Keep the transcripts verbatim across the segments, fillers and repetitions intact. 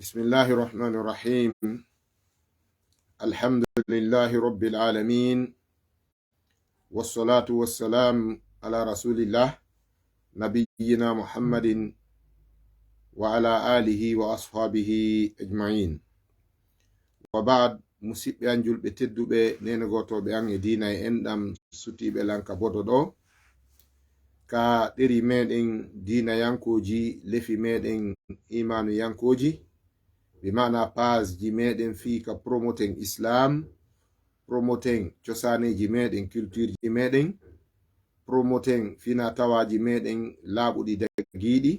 بسم الله الرحمن الرحيم. الحمد لله رب العالمين. والصلاة والسلام على رسول الله نبينا محمد وعلى آله وأصحابه أجمعين. وبعد، musidɓe an julɓe tedduɓe, nene gotooɓe an e diina e enɗam sutiiɓe lan ka bodo ɗo, ka ɗeri meɗen diinayankooji, lefi meɗen imanuyankooji, bi maana page ji meɗen fii ka promoten Islam, promoten cosaaneeji meɗen, culture ji meɗen, promoten fina tawaaji meɗen laaɓuɗi dagiiɗi,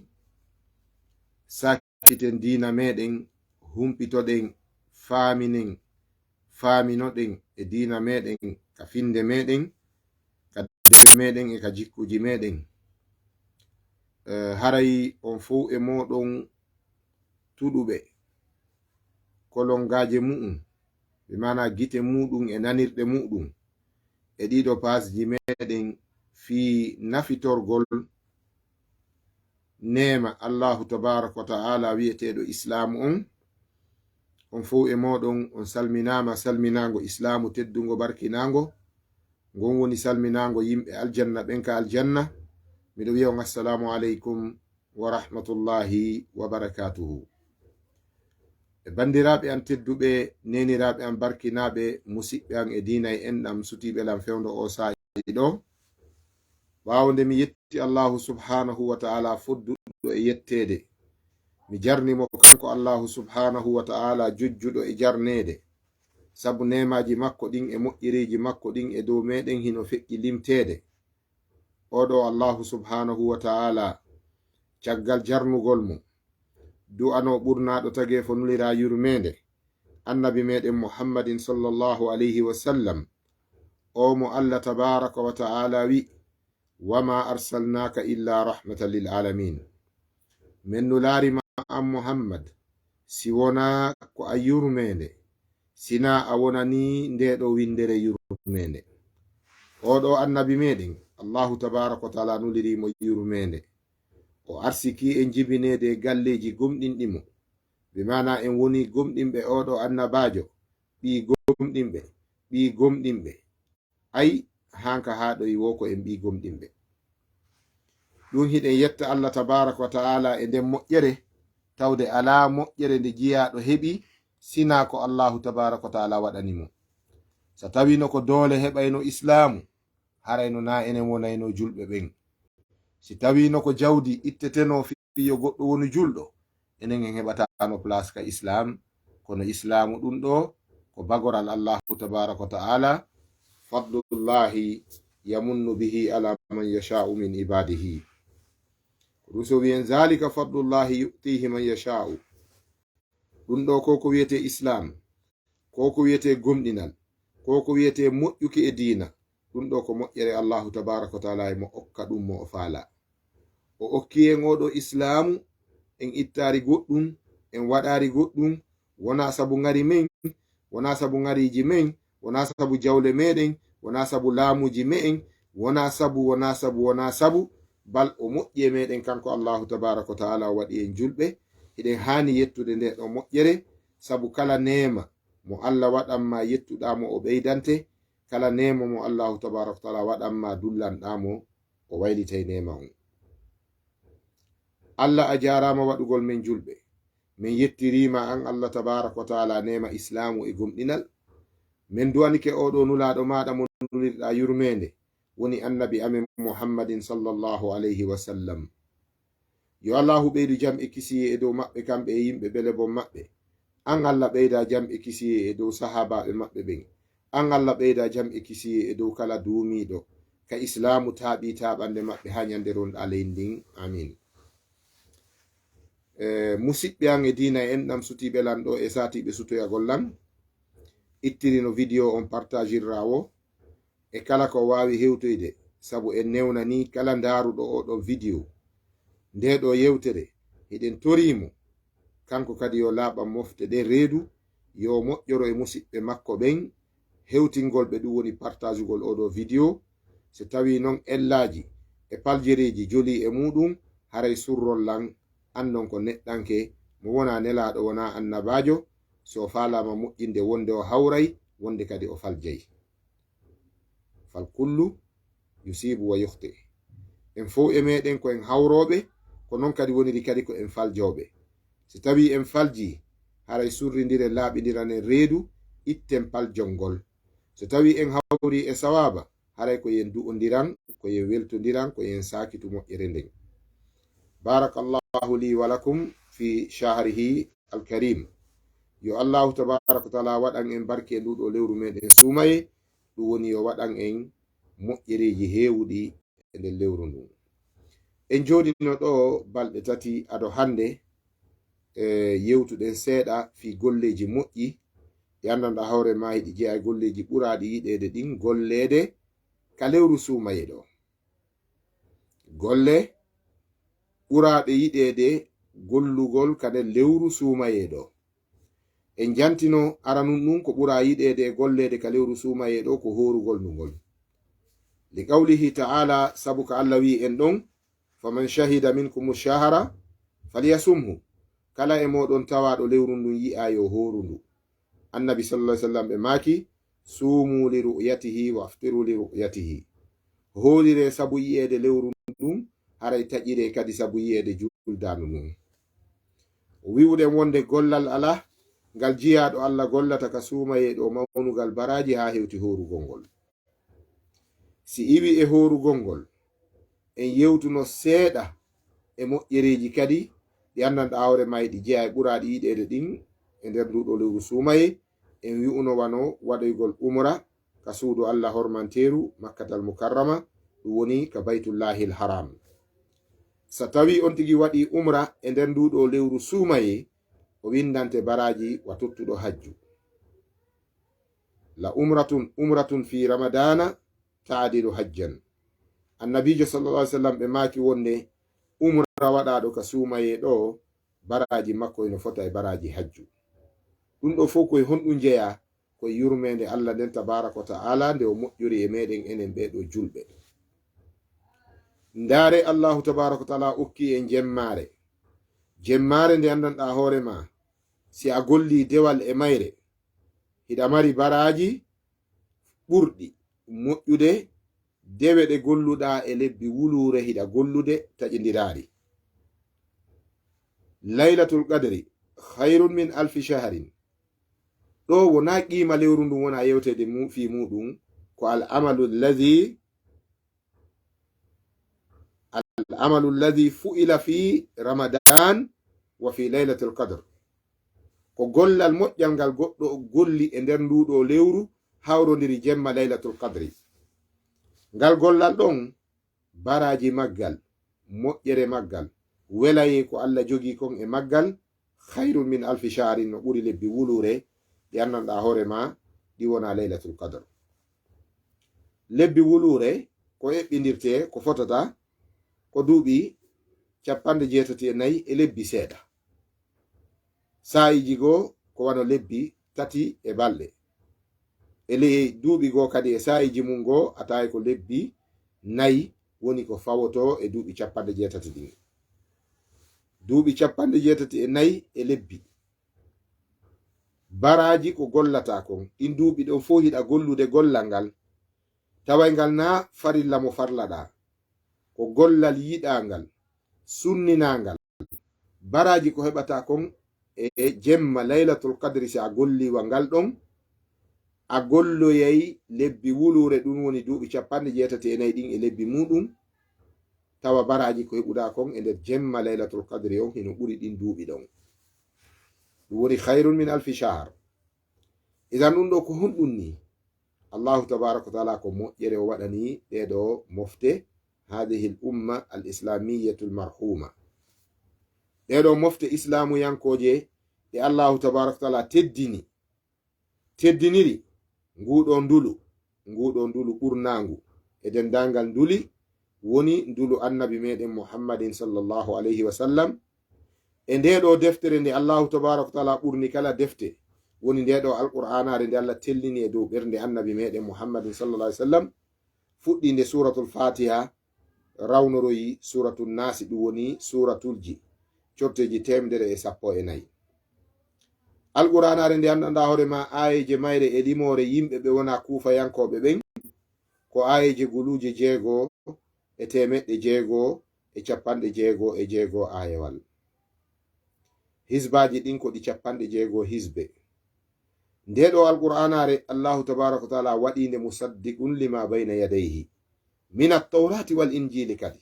saakiten diina meɗen, humpitoɗen, faaminen, faaminoɗen e diina meɗen, ka finde meɗen, ka deme meɗen e ka jikkuji meɗen. Eh, haray on fow e moɗon tuɗuɓe kolongaaje mu'un, bi maana gite muɗum e nanirɗe muɗum, e ɗiɗo paasji meɗen fii nafitorgol neema Allahu tabaaraka wa ta'ala wi'eteeɗo Islaamu on. On fow e moɗon, on salminaama salminaango Islaamu teddungo barkinaango. Ngon woni salminaango yimɓe aljanna ɓen ka aljanna. Miɗo wi'a on, "Assalaamu aleykum wa rahmatullahi wa barakaatuhu." E banndiraaɓe an tedduɓe, neeniraaɓe an barkinaaɓe, musiɓɓe an e diina e enɗam sutiiɓe lan fewndo o saa'i ɗo. Ɓaawo nde mi yetti Allahu subhaanahu wa ta'ala fodduɗo e yetteede, mi jarni mo kanko Allahu subhaanahu wa ta'ala jojjuɗo e jarneede, sabu neemaaji makko ɗin e moƴƴereeji makko ɗin e dow meɗen hino feƴƴi limteede. Oɗo Allahu subhaanahu wa ta'ala, caggal jarnugol mo, du'ano ɓurnaaɗo tageefo nulira yurmeende, annabi meɗen Muhammadin sallallahu alayhi wa sallam, o mo Allah tabaaraka wa ta'ala wi, "Wa ma arsalnaaka illa rahmatan lil alamin." Men nulaari ma an Muhammad, si wonaa ko a yurmeende, sinaa a wonanii nde ɗo winndere yurmeende. Oɗo annabi meɗen, Allahu tabaaraka wa ta'ala nuliri mo yurmeende. O arsiki en jibineede e galleeji gomɗinɗi mo. Bi maana en woni gomɗinɓe oɗo annabaajo, ɓii gomɗinɓe, ɓii gomɗinɓe. Ay, hanka haa ɗo i woo ko en ɓii gomɗinɓe. Ɗum hiɗen yetta Allah tabaaraka wa ta'ala e nden moƴƴere, tawde alaa moƴƴere nde jiyaaɗo heɓi, sinaa ko Allahu tabaaraka wa ta'ala waɗani mo. So tawino ko doole heɓayno Islaamu, harayno naa enen wonayno julɓe ɓen. Si tawino ko jawdi itteteno fii yo goɗɗo wonu julɗo, enen en heɓataano place ka Islam, kono Islaamu ɗum ɗo ko bagoral Allahu tabaaraka wa ta'ala, fadlullahi yamunnu bihi ala man yasha'u min ibadihi. Ko ɗum so wiyen, "Zalika fadlullahi yu'tihi man yasha'u." Ɗum ɗo ko ko wiyetee Islam, ko ko wiyetee gomɗinal, ko ko wiyetee moƴƴuki e diina. Ɗum ɗo ko moƴƴere Allahu tabaaraka wa ta'ala e mo okka ɗum mo o faala. O okki en oɗo Islaamu, en ittaari goɗɗum, en waɗaari goɗɗum, wonaa sabu ngari men, wonaa sabu ngariiji men, wonaa sabu jawle meɗen, wonaa sabu laamuuji me'en, wonaa sabu, wonaa sabu, wonaa sabu, bal o moƴƴi e meɗen kanko Allahu tabaaraka wa ta'ala, o waɗi en julɓe. Hiɗen haani yettude nde ɗo moƴƴere, sabu kala neema mo Allah waɗan ma, yettuɗaa mo, o ɓeydante. Kala neema mo Allahu tabaaraka wa ta'ala waɗan ma, dullanɗaa mo, o waylitay neema on. Allah, a jaaraama waɗugol men julɓe. Min yettiriima an Allah tabaaraka wa ta'ala neema Islaamu e gomɗinal. Min duwanike oɗo nulaaɗo maaɗa mo nulirɗaa yurmeende, woni annabi amen Muhammadin sallallahu alayhi wa sallam. Yo Allahu ɓeydu jam e kisiyee e dow maɓɓe kamɓe e yimɓe belebon maɓɓe. An Allah ɓeyda jam e kisiyee e dow sahaabaaɓe maɓɓe ɓen. An Allah ɓeyda jam e kisiyee e dow kala duumiiɗo ka Islaamu taaɓii taaɓannde maɓɓe haa ñande ronɗaa leydi ndin. Amiin. E, musiɓɓe an e diina e enɗam sutiiɓe lan ɗo e saatiiɓe sutoyagol lan, ittirino video on partagirraa wo e kala ko waawi hewtoyde, sabu en newnanii kala ndaaruɗo oo ɗoo video. Ndee ɗoo yewtere, hiɗen torii mo, kanko kadi yo laaɓan mofte ɗen reedu, yo moƴƴoro e musiɓɓe makko ɓen, hewtingol ɓe, ɗum woni partagugol oo ɗoo video. So tawii non ellaaji e paljereeji jolii e muuɗum, haray surrol lan, annon ko neɗɗanke, Mo wonaa nelaaɗo, wonaa annabaajo, si o faalaama moƴƴinde, wonde o hawray, wonde kadi o faljay. Fal kullu yusibu wa yukhti. En fow e meɗen ko en hawrooɓe, ko non kadi woniri kadi ko en faljooɓe. Si tawii en faljii, haray surrindiren, laaɓindiran en reedu, itten paljol ngol. So tawii en hawrii e sawaaba, haray ko yen du'ondiran, ko yen weltondiran, ko yen saakitu moƴƴere nden. Barakallahu li wa lakum fi shahrihi al-karim. Yo Allahu tabaraka wa taala waɗan en barke e nduɗo lewru meɗen suumaye, ɗum woni yo waɗan en moƴƴereeji heewuɗi e nder lewru ndun. En jooɗino ɗo balɗe tati ado hannde, e yewtuɗen seeɗa fii golleeji moƴƴi, ɗi anndanɗaa hoore maa hiɗi jeyaa e golleeji ɓuraaɗi yiɗeede ɗin golleede ka lewru suumaye ɗo. Golle ɓuraaɗe yiɗeede gollugol ka nder lewru suumaye ɗo. En jantino aranun ɗun ko ɓuraa yiɗeede e golleede ka lewru suumaye ɗo ko hoorugol ndugol. Li qawlihi ta'ala, sabu ka Allah wi'i en ɗon, "Faman shahida minkumu shahara falyasumhu." Kala e mooɗon tawaaɗo lewru ndun yi'aa yo hooru ndu. Annabi sallallahu alaihi wasallam ɓe maaki, "Sumu li ru'yatihi wa aftiru li ru'yatihi." Hooliree sabu yi'eede lewru ndun, haray taƴiree kadi sabu yi'eede juldaandu ndun. Wi'uɗen wonde gollal alaa ngal jiyaaɗo Allah gollata ka suumayee ɗo mawnugal baraaji haa hewti hoorugol ngol. Si iwi e hoorugol ngol, en yewtuno seeɗa e moƴƴereeji kadi ɗi anndanɗaa hoore maa hiɗi jeyaa e ɓuraaɗi yiɗeede ɗin e nder nduɗo lewru suumayee. En wi'uno wano waɗoygol umra ka suudu Allah hormanteeru Makkatal Mukarrama, ɗum woni ka Baytullahil Haram. So tawii on tigi waɗii umra e nder nduɗo lewru suumayee, o winndante baraaji wa tottuɗo hajju. La umratun, umratun fi Ramadana ta'dilu hajjan. Annabiijo sallallahu alaihi wasallam ɓe maaki wonde umra waɗaaɗo ka suumayee ɗo, baraaji makko ino fota e baraaji hajju. Ɗum ɗo fow koye honɗum jeyaa? Koye yurmeende Allah nden tabaaraka wa ta'ala nde o moƴƴori e meɗen enen ɓee ɗo julɓe. Ndaare Allahu tabaaraka wa ta'ala okki en jemmaare. Jemmaare nde anndanɗaa hoore maa, si a gollii dewal e mayre, hiɗa mari baraaji ɓurɗi moƴƴude dewe ɗe golluɗaa e lebbi wuluure hiɗa gollude taƴindiraari. Laylatul qadri khayrun min alfi shahrin. Ɗo wonaa qiima lewru ndun wona yewteede mu-, fii muɗum, ko al amalu alladhi, al amalu alladhi fu'ila fi Ramadan wa fi Laylatul Qadr. Ko gollal moƴƴal ngal goɗɗo golli e nder nduɗo lewru hawrondiri jemma Laylatul Qadri. Ngal gollal ɗon, baraaji maggal, moƴƴere maggal, welayee ko Allah jogii kon e maggal, khayrun min alfi shahrin, no ɓuri lebbi wuluure ɗi anndanɗaa hoore maa, ɗi wonaa Laylatul Qadr. Lebbi wuluure ko eɓɓindirtee, ko fotata ko duuɓi cappanɗe jeetati e nayi e lebbi seeɗa. Saa'iiji goo ko wano lebbi tati e balɗe. E le-, duuɓi goo kadi e saa'iiji mun goo a tawi ko lebbi nayi woni ko fawotoo e duuɓi cappanɗe jeetati ɗin. Duuɓi cappanɗe jeetati e nayi e lebbi. Baraaji ko gollataa kon. Ɗin duuɓi ɗon fow hiɗa gollude gollal ngal. Taway ngal naa farilla mo farlaɗaa. Ko gollal yiɗaangal, sunninangal. Baraaji ko heɓataa kon e jemma Laylatul Qadri si a golliiwa ngal ɗon, a golloyay lebbi wuluure, ɗun woni duuɓi cappanɗe jeetati e nayi ɗin e lebbi muɗum. Tawa baraaji ko heɓuɗaa kon e nder jemma Laylatul Qadri on hino ɓuri ɗin duuɓi ɗon. Ɗum woni khayrun min alfi shahr. Idan ɗum ɗo ko honɗum ni? Allahu tabaraka wa taala ko moƴƴere o waɗani ɗee ɗo mofte, hadhihi al umma al islamiyatu al marhuma. Ɗee ɗo mofte islaamuyankooje ɗe Allahu tabaraka wa taala teddini, teddiniri nguu ɗo ndulu, nguu ɗo ndulu ɓurnaangu e denndaangal nduli, woni ndulu Annabi meɗen Muhammadin sallallahu alayhi wa sallam. E ndee ɗo deftere nde Allahu tabaraka wa taala ɓurni kala defte, woni ndee ɗo Alqur'aanaare nde Allah tellini e dow ɓernde Annabi meɗen Muhammadin sallallahu alayhi wa sallam, fuɗɗiinde Suuratul Faatiha, rawnoroyi Suuratul Naasi, ɗum woni suuratulji corteeji teemedere e sappo e nayi. Alqur'aanaare nde anndanɗaa hoore ma, aayeeje mayre e limoore yimɓe ɓe wonaa kuufayankooɓe ɓen, ko aayeeje guluuje jeego e teemeɗɗe jeego e capanɗe jeego e jeego aayewal. Hisbaaji ɗin ko ɗi capanɗe jeego hisbe. Ndee ɗoo Alqur'aanaare, Allaahu tabaaraka wa taala waɗii nde musaddiqun lima bayna yadayhi min at-tawraati wal injiili kadi.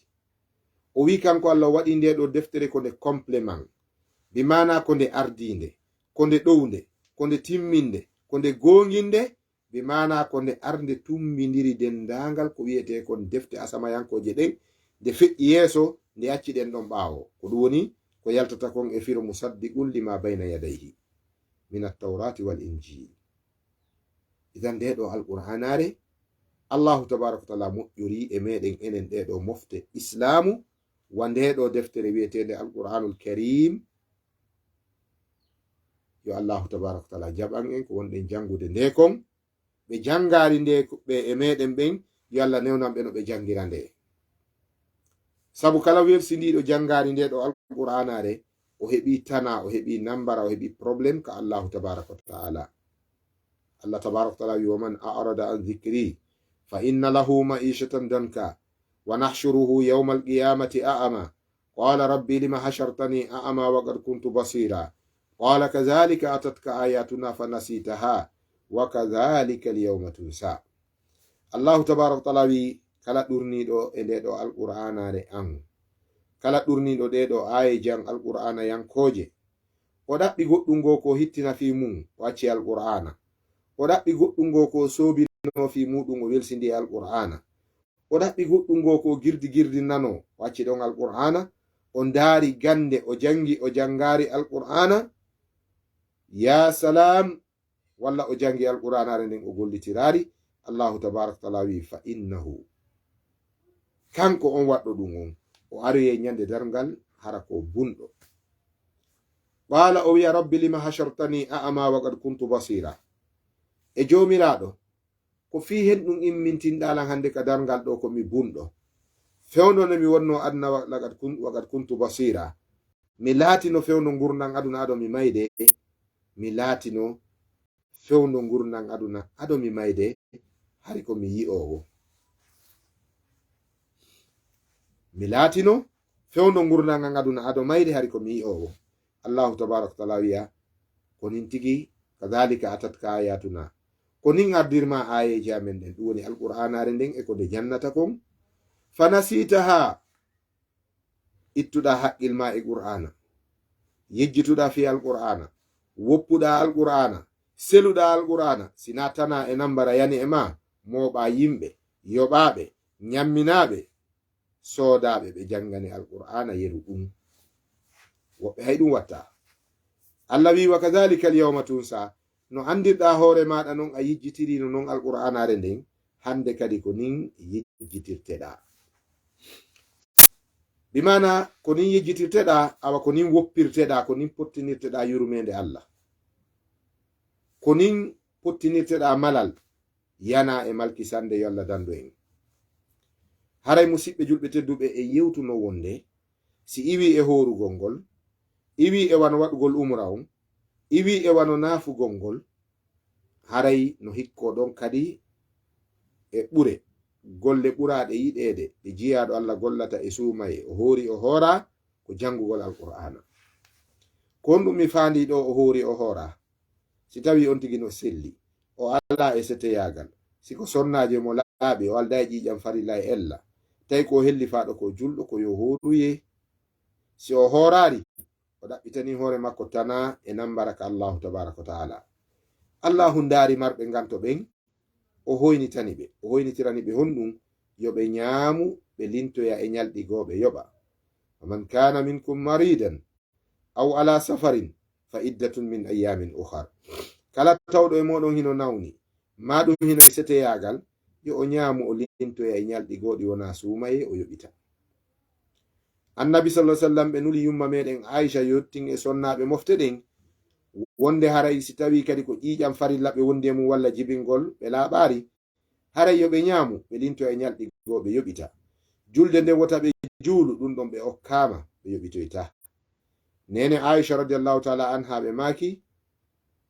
O wi'i kanko Allah o waɗii ndee ɗoo deftere ko nde complément, bi maanaa ko nde ardiinde, ko nde ɗownde, ko nde timminnde, ko nde goonginnde, bi maanaa ko nde arnde tummbindiri denndaangal ko wi'etee kon defte asamayankooje ɗen, nde feƴƴi yeeso, nde acci ɗen ɗon ɓaawo. Ko ɗum woni ko yaltata kon e firo musaddiqun lima bayna yadayhi min at-tawraati wal injiil. Idan ndee ɗoo Alqur'aanaare, Allaahu tabaaraka wa taala moƴƴorii e meɗen enen ɗee ɗoo mofte Islaamu, wa ndee ɗoo deftere wi'eteende Alqur'aanul Kariim. Yo Allaahu tabaaraka wa taala jaɓan en ko wonɗen janngude ndee kon, ɓe janngaari ndee ko ɓe e meɗen ɓen, yo Allah newnan ɓe no ɓe janngira ndee. Sabu kala welsindiiɗo janngaari ndee ɗoo Alqur'aanaare, o heɓii tanaa, o heɓii nammbara, o heɓii problème ka Allaahu tabaaraka wa taala. Allah tabaaraka wa taala wi'i, "Wa man a'rada an dhikri fa inna lahu ma'ishatan danka wa nahshuruhu yawmal qiyamati a'ama. Qala rabbi lima hashartani a'ama wa qad kuntu basira. Qala kadhalika atatka ayatuna fa nasitaha wa kadhalika al-yawma tunsa." Allaahu tabaaraka wa taala wi'i, kala ɗurniiɗo e ndee ɗoo Alqur'aanaare an, kala ɗurniiɗo ɗee ɗoo aayeeje an Alqur'aanayankooje, o ɗaɓɓi goɗɗum goo ko hittina fii mum, o acci Alqur'aana. O ɗaɓɓi goɗɗum goo ko soobinoo fii muuɗum, o welsindii e Alqur'aana. O ɗaɓɓi goɗɗum goo ko girdi girdinnanoo, o acci ɗon Alqur'aana. O ndaari gannde, o janngi, o janngaari Alqur'aana. Yaa salaam! Walla o janngi Alqur'aanaare nden, o gollitiraari. Allaahu tabaaraka wa taala wi'i, "Fa innahu." Kanko on waɗɗo ɗum on, o aroyay ɲande darngal hara ko bunɗo. Qaala, o wi'a, "Rabbi lima hashartani a'ama wa qad kuntu basira." E Joomiraaɗo, ko fii hen ɗum immintinɗaa lan hande ka darngal ɗoo ko mi bunɗo? Fewndo nde mi wonnoo aduna wa, laqad kun-, wa qad kuntu basira. Mi laatino fewndo ngurndan aduna ado mi mayde. Mi laatino fewndo ngurndan aduna ado mi mayde, hari ko mi yi'oowo. Mi laatino fewndo ngurndan aduna ado mayde, hari ko mi yi'oowo. Allaahu tabaaraka wa taala wi'a, ko nin tigi, kadhalika atatka ayatuna. Ko nin ardirma aayeeje amen ɗen, ɗum woni Alqur'aanaare nden e ko nde jannata kon. Fanasitaha, ittuɗaa haqqil maa e Qur'aana, yejjituɗaa fii Alqur'aana, woppuɗaa Alqur'aana, seluɗaa Alqur'aana, si naa tanaa e nambara yani e maa, mooɓaa yimɓe, yoɓaaɓe, ɲamminaaɓe, soodaaɓe, ɓe janngane Alqur'aana yeru ɗum. Woɓɓe hay ɗum wattaa. Allah wi'i, "Wa kadhalika al-yawma tunsa." No anndirɗaa hoore maaɗa non a yejjitirino non Alqur'aanaare nden, hande kadi ko nin yejjitirteɗaa. Bi maana, ko nin yejjitirteɗaa, awa ko nin woppirteɗaa, ko nin pottinirteɗaa yurmeende Allah. Ko nin pottinirteɗaa malal, yana e malkisande, yo Allah dandu en. Haray musiɓɓe julɓe tedduɓe e yewtuno wonde, si iwi e hoorugol ngol, iwi e wano waɗugol umra on, iwi e wano naafugol ngol, haray no hikkoo ɗon kadi e ɓure, golle ɓuraaɗe yiɗeede ɗe jiyaaɗo Allah gollata e suumaye, o hoori o hoora, ko janngugol Alqur'aana. Ko honɗum mi faandii ɗoo o hoori o hoora? Si tawii on tigi no selli, o alaa e seteyaagal, si ko sonnaajo mo laaɓi, o aldaa e ƴiiƴam farilla e ella, tawi ko o hellifaaɗo ko julɗo, ko yo hooruyee. Si o hooraari, o ɗaɓɓitanii hoore makko tanaa e nambara ka Allaahu tabaaraka wa ta'aala. Allaahu ndaari marɓe nganto ɓen, o hoynitani ɓe. O hoynitirani ɓe honɗum? Yo ɓe ñaamu, ɓe lintoya e ñalɗi goo, ɓe yoɓa. "Faman kaana minkum maridan aw ala safarin fa iddatun min ayyamin ukhar." Kala tawɗo e mooɗon hino nawni, maa ɗum hino e seteyaagal, yo o ñaamu, o lintoya e ñalɗi goo ɗi wonaa suumayee, o yoɓita. Annabi sallallahu alaihi wasallam ɓe nuli yumma meɗen Aisha yottin e sonnaaɓe mofte ɗen, wonde haray si tawii kadi ko ƴiiƴam farilla ɓe wondi e mum walla jibingol ɓe laaɓaari, haray yo ɓe ñaamu, ɓe linto e ñalɗi goo ɓe yoɓita. Julde nden wota ɓe juulu, ɗum ɗon ɓe okkaama, ɓe yoɓitoyta. Nene Aisha radiyallahu ta'ala anha ɓe maaki,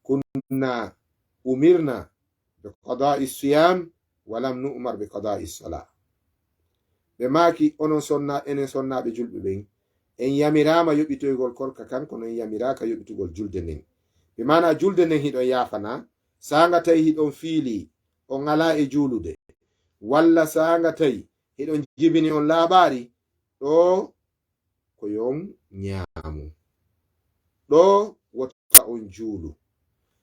"Kunna umirna bi qada'i siyam wa lam nu'mar bi qada'i salah." Ɓe maaki, "Onon sonna, enen sonnaaɓe julɓe ɓen, en yamiraama yoɓitoygol korka kan, kono en yamiraaka yoɓitugol julde nden." Ɓe maana julde nden hiɗon yaafana, saanga tawi hiɗon fiili, on alaa e juulude, walla saanga tawi hiɗon jibini on laaɓaari, ɗoo ko yo on ñaamu. Ɗoo wota on juulu.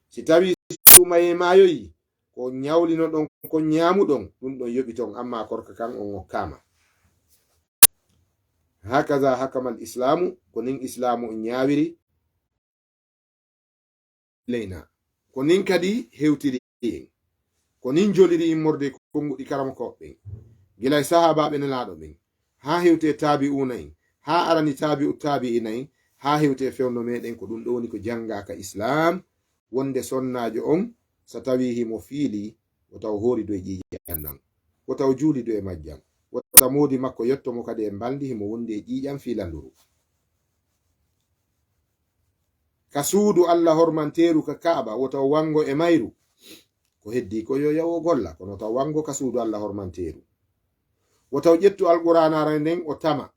Si tawii suumayee maayoyi, ko ñawlinoɗon, ko ñaamuɗon, ɗum ɗon yoɓiton, amma korka kan on okkaama. Hakaza hakamal islaamu, ko nin islaamu on ñaawiri leyna. Ko nin kadi hewtiri en. Ko nin joliri immorde e konnguɗi karamokooɓe ɓen. Gila e sahaabaaɓe Nelaaɗo ɓen, haa hewti e taabi'uuna en, haa arani taabi'u taabi'iina en, haa hewti e fewndo meɗen, ko ɗum ɗo woni ko janngaa ka Islaam, wonde sonnaajo on, so tawii himo fiili, wota o hoori dow e ƴiiƴan ɗan, wota o juuli dow e majjan, wota moodi makko yotto mo kadi e mbalndi himo wondi e ƴiiƴan fiilanduru. Ka suudu Alla hormanteeru ka Kaaba, wota o wango e mayru. Ko heddii ko yo yahu o golla, kono wota o wango ka suudu Alla hormanteeru. Wota o ƴettu Alqur'aanaare nden o tama.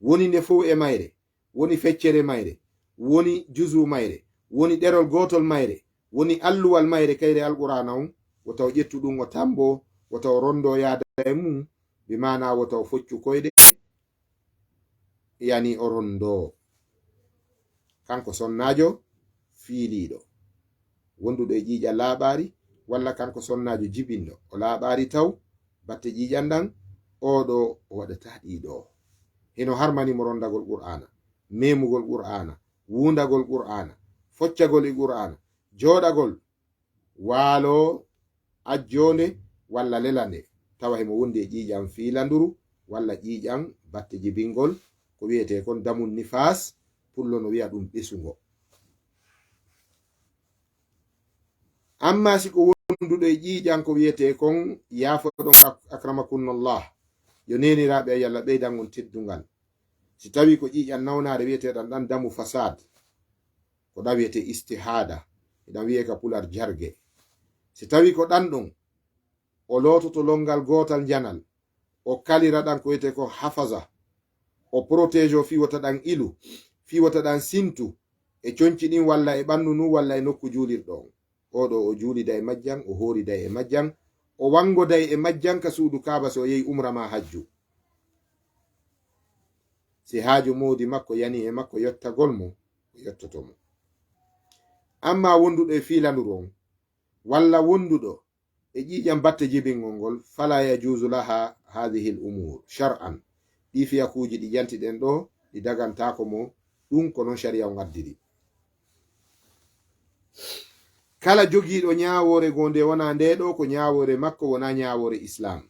Woni nde fow e mayre, woni feccere mayre, woni juzu mayre, woni ɗerol gootol mayre, woni alluwal mayre, kayre Alqur'aana on, wota o ƴettu ɗum o tambo, wota o rondo yaada e mum, bi maana wota o foccu koyɗe, yani o rondo. Kanko sonnaajo fiiliiɗo, wonduɗo e ƴiiƴan laaɓaari, walla kanko sonnaajo jibinɗo, o laaɓaari taw, batte ƴiiƴan ɗan, oo ɗoo o waɗataa ɗii ɗoo. Hino harmani mo rondagol Qur'aana, memugol Qur'aana, wuundagol Qur'aana, foccagol e Qur'aana, jooɗagol, waaloo ajjoonde walla lelande, tawa himo wondi e ƴiiƴan fiilanduru walla ƴiiƴan batte jibingol, ko wi'etee kon damun nifaas, pullo no wi'a ɗum ɓesungo. Amma si ko wonduɗo e ƴiiƴan ko wi'etee kon, yaafoɗon ak-, akramakumullah, yo neeniraaɓe e Yalla ɓeydan on teddungal. Si tawii ko ƴiiƴan nawnaare wi'eteeɗan ɗan damu fasaad, ko ɗan wi'etee istihaada, e ɗan wi'ee ka pular jarge. Si tawii ko ɗan ɗon, o loototo lonngal gootal njanal, o kalira ɗan ko wi'etee ko hafaza, o protégeo fii wota ɗan ilu, fii wota ɗan sintu e conci ɗin walla e ɓannu ndun walla e nokku juulirɗo on. Oo ɗoo o juuliday e majjan, o hooriday e majjan, o wangoday e majjan ka suudu Kaaba si o yehi umra maa hajju. Si haaju moodi makko yani e makko yottagol mo, o yottoto mo. Amma wonduɗo e fiilanduru on, walla wonduɗo e ƴiiƴan batte jibingol ngol, fala yajuuzu laha haadihil umuur shar'an. Ɗii fiyakuuji ɗi jantiɗen ɗoo, ɗi dagantaako mo, ɗum ko non shari'a on addiri. Kala jogiiɗo ñaawoore goo nde wonaa ndee ɗoo, ko ñaawoore makko, wonaa ñaawoore Islaam.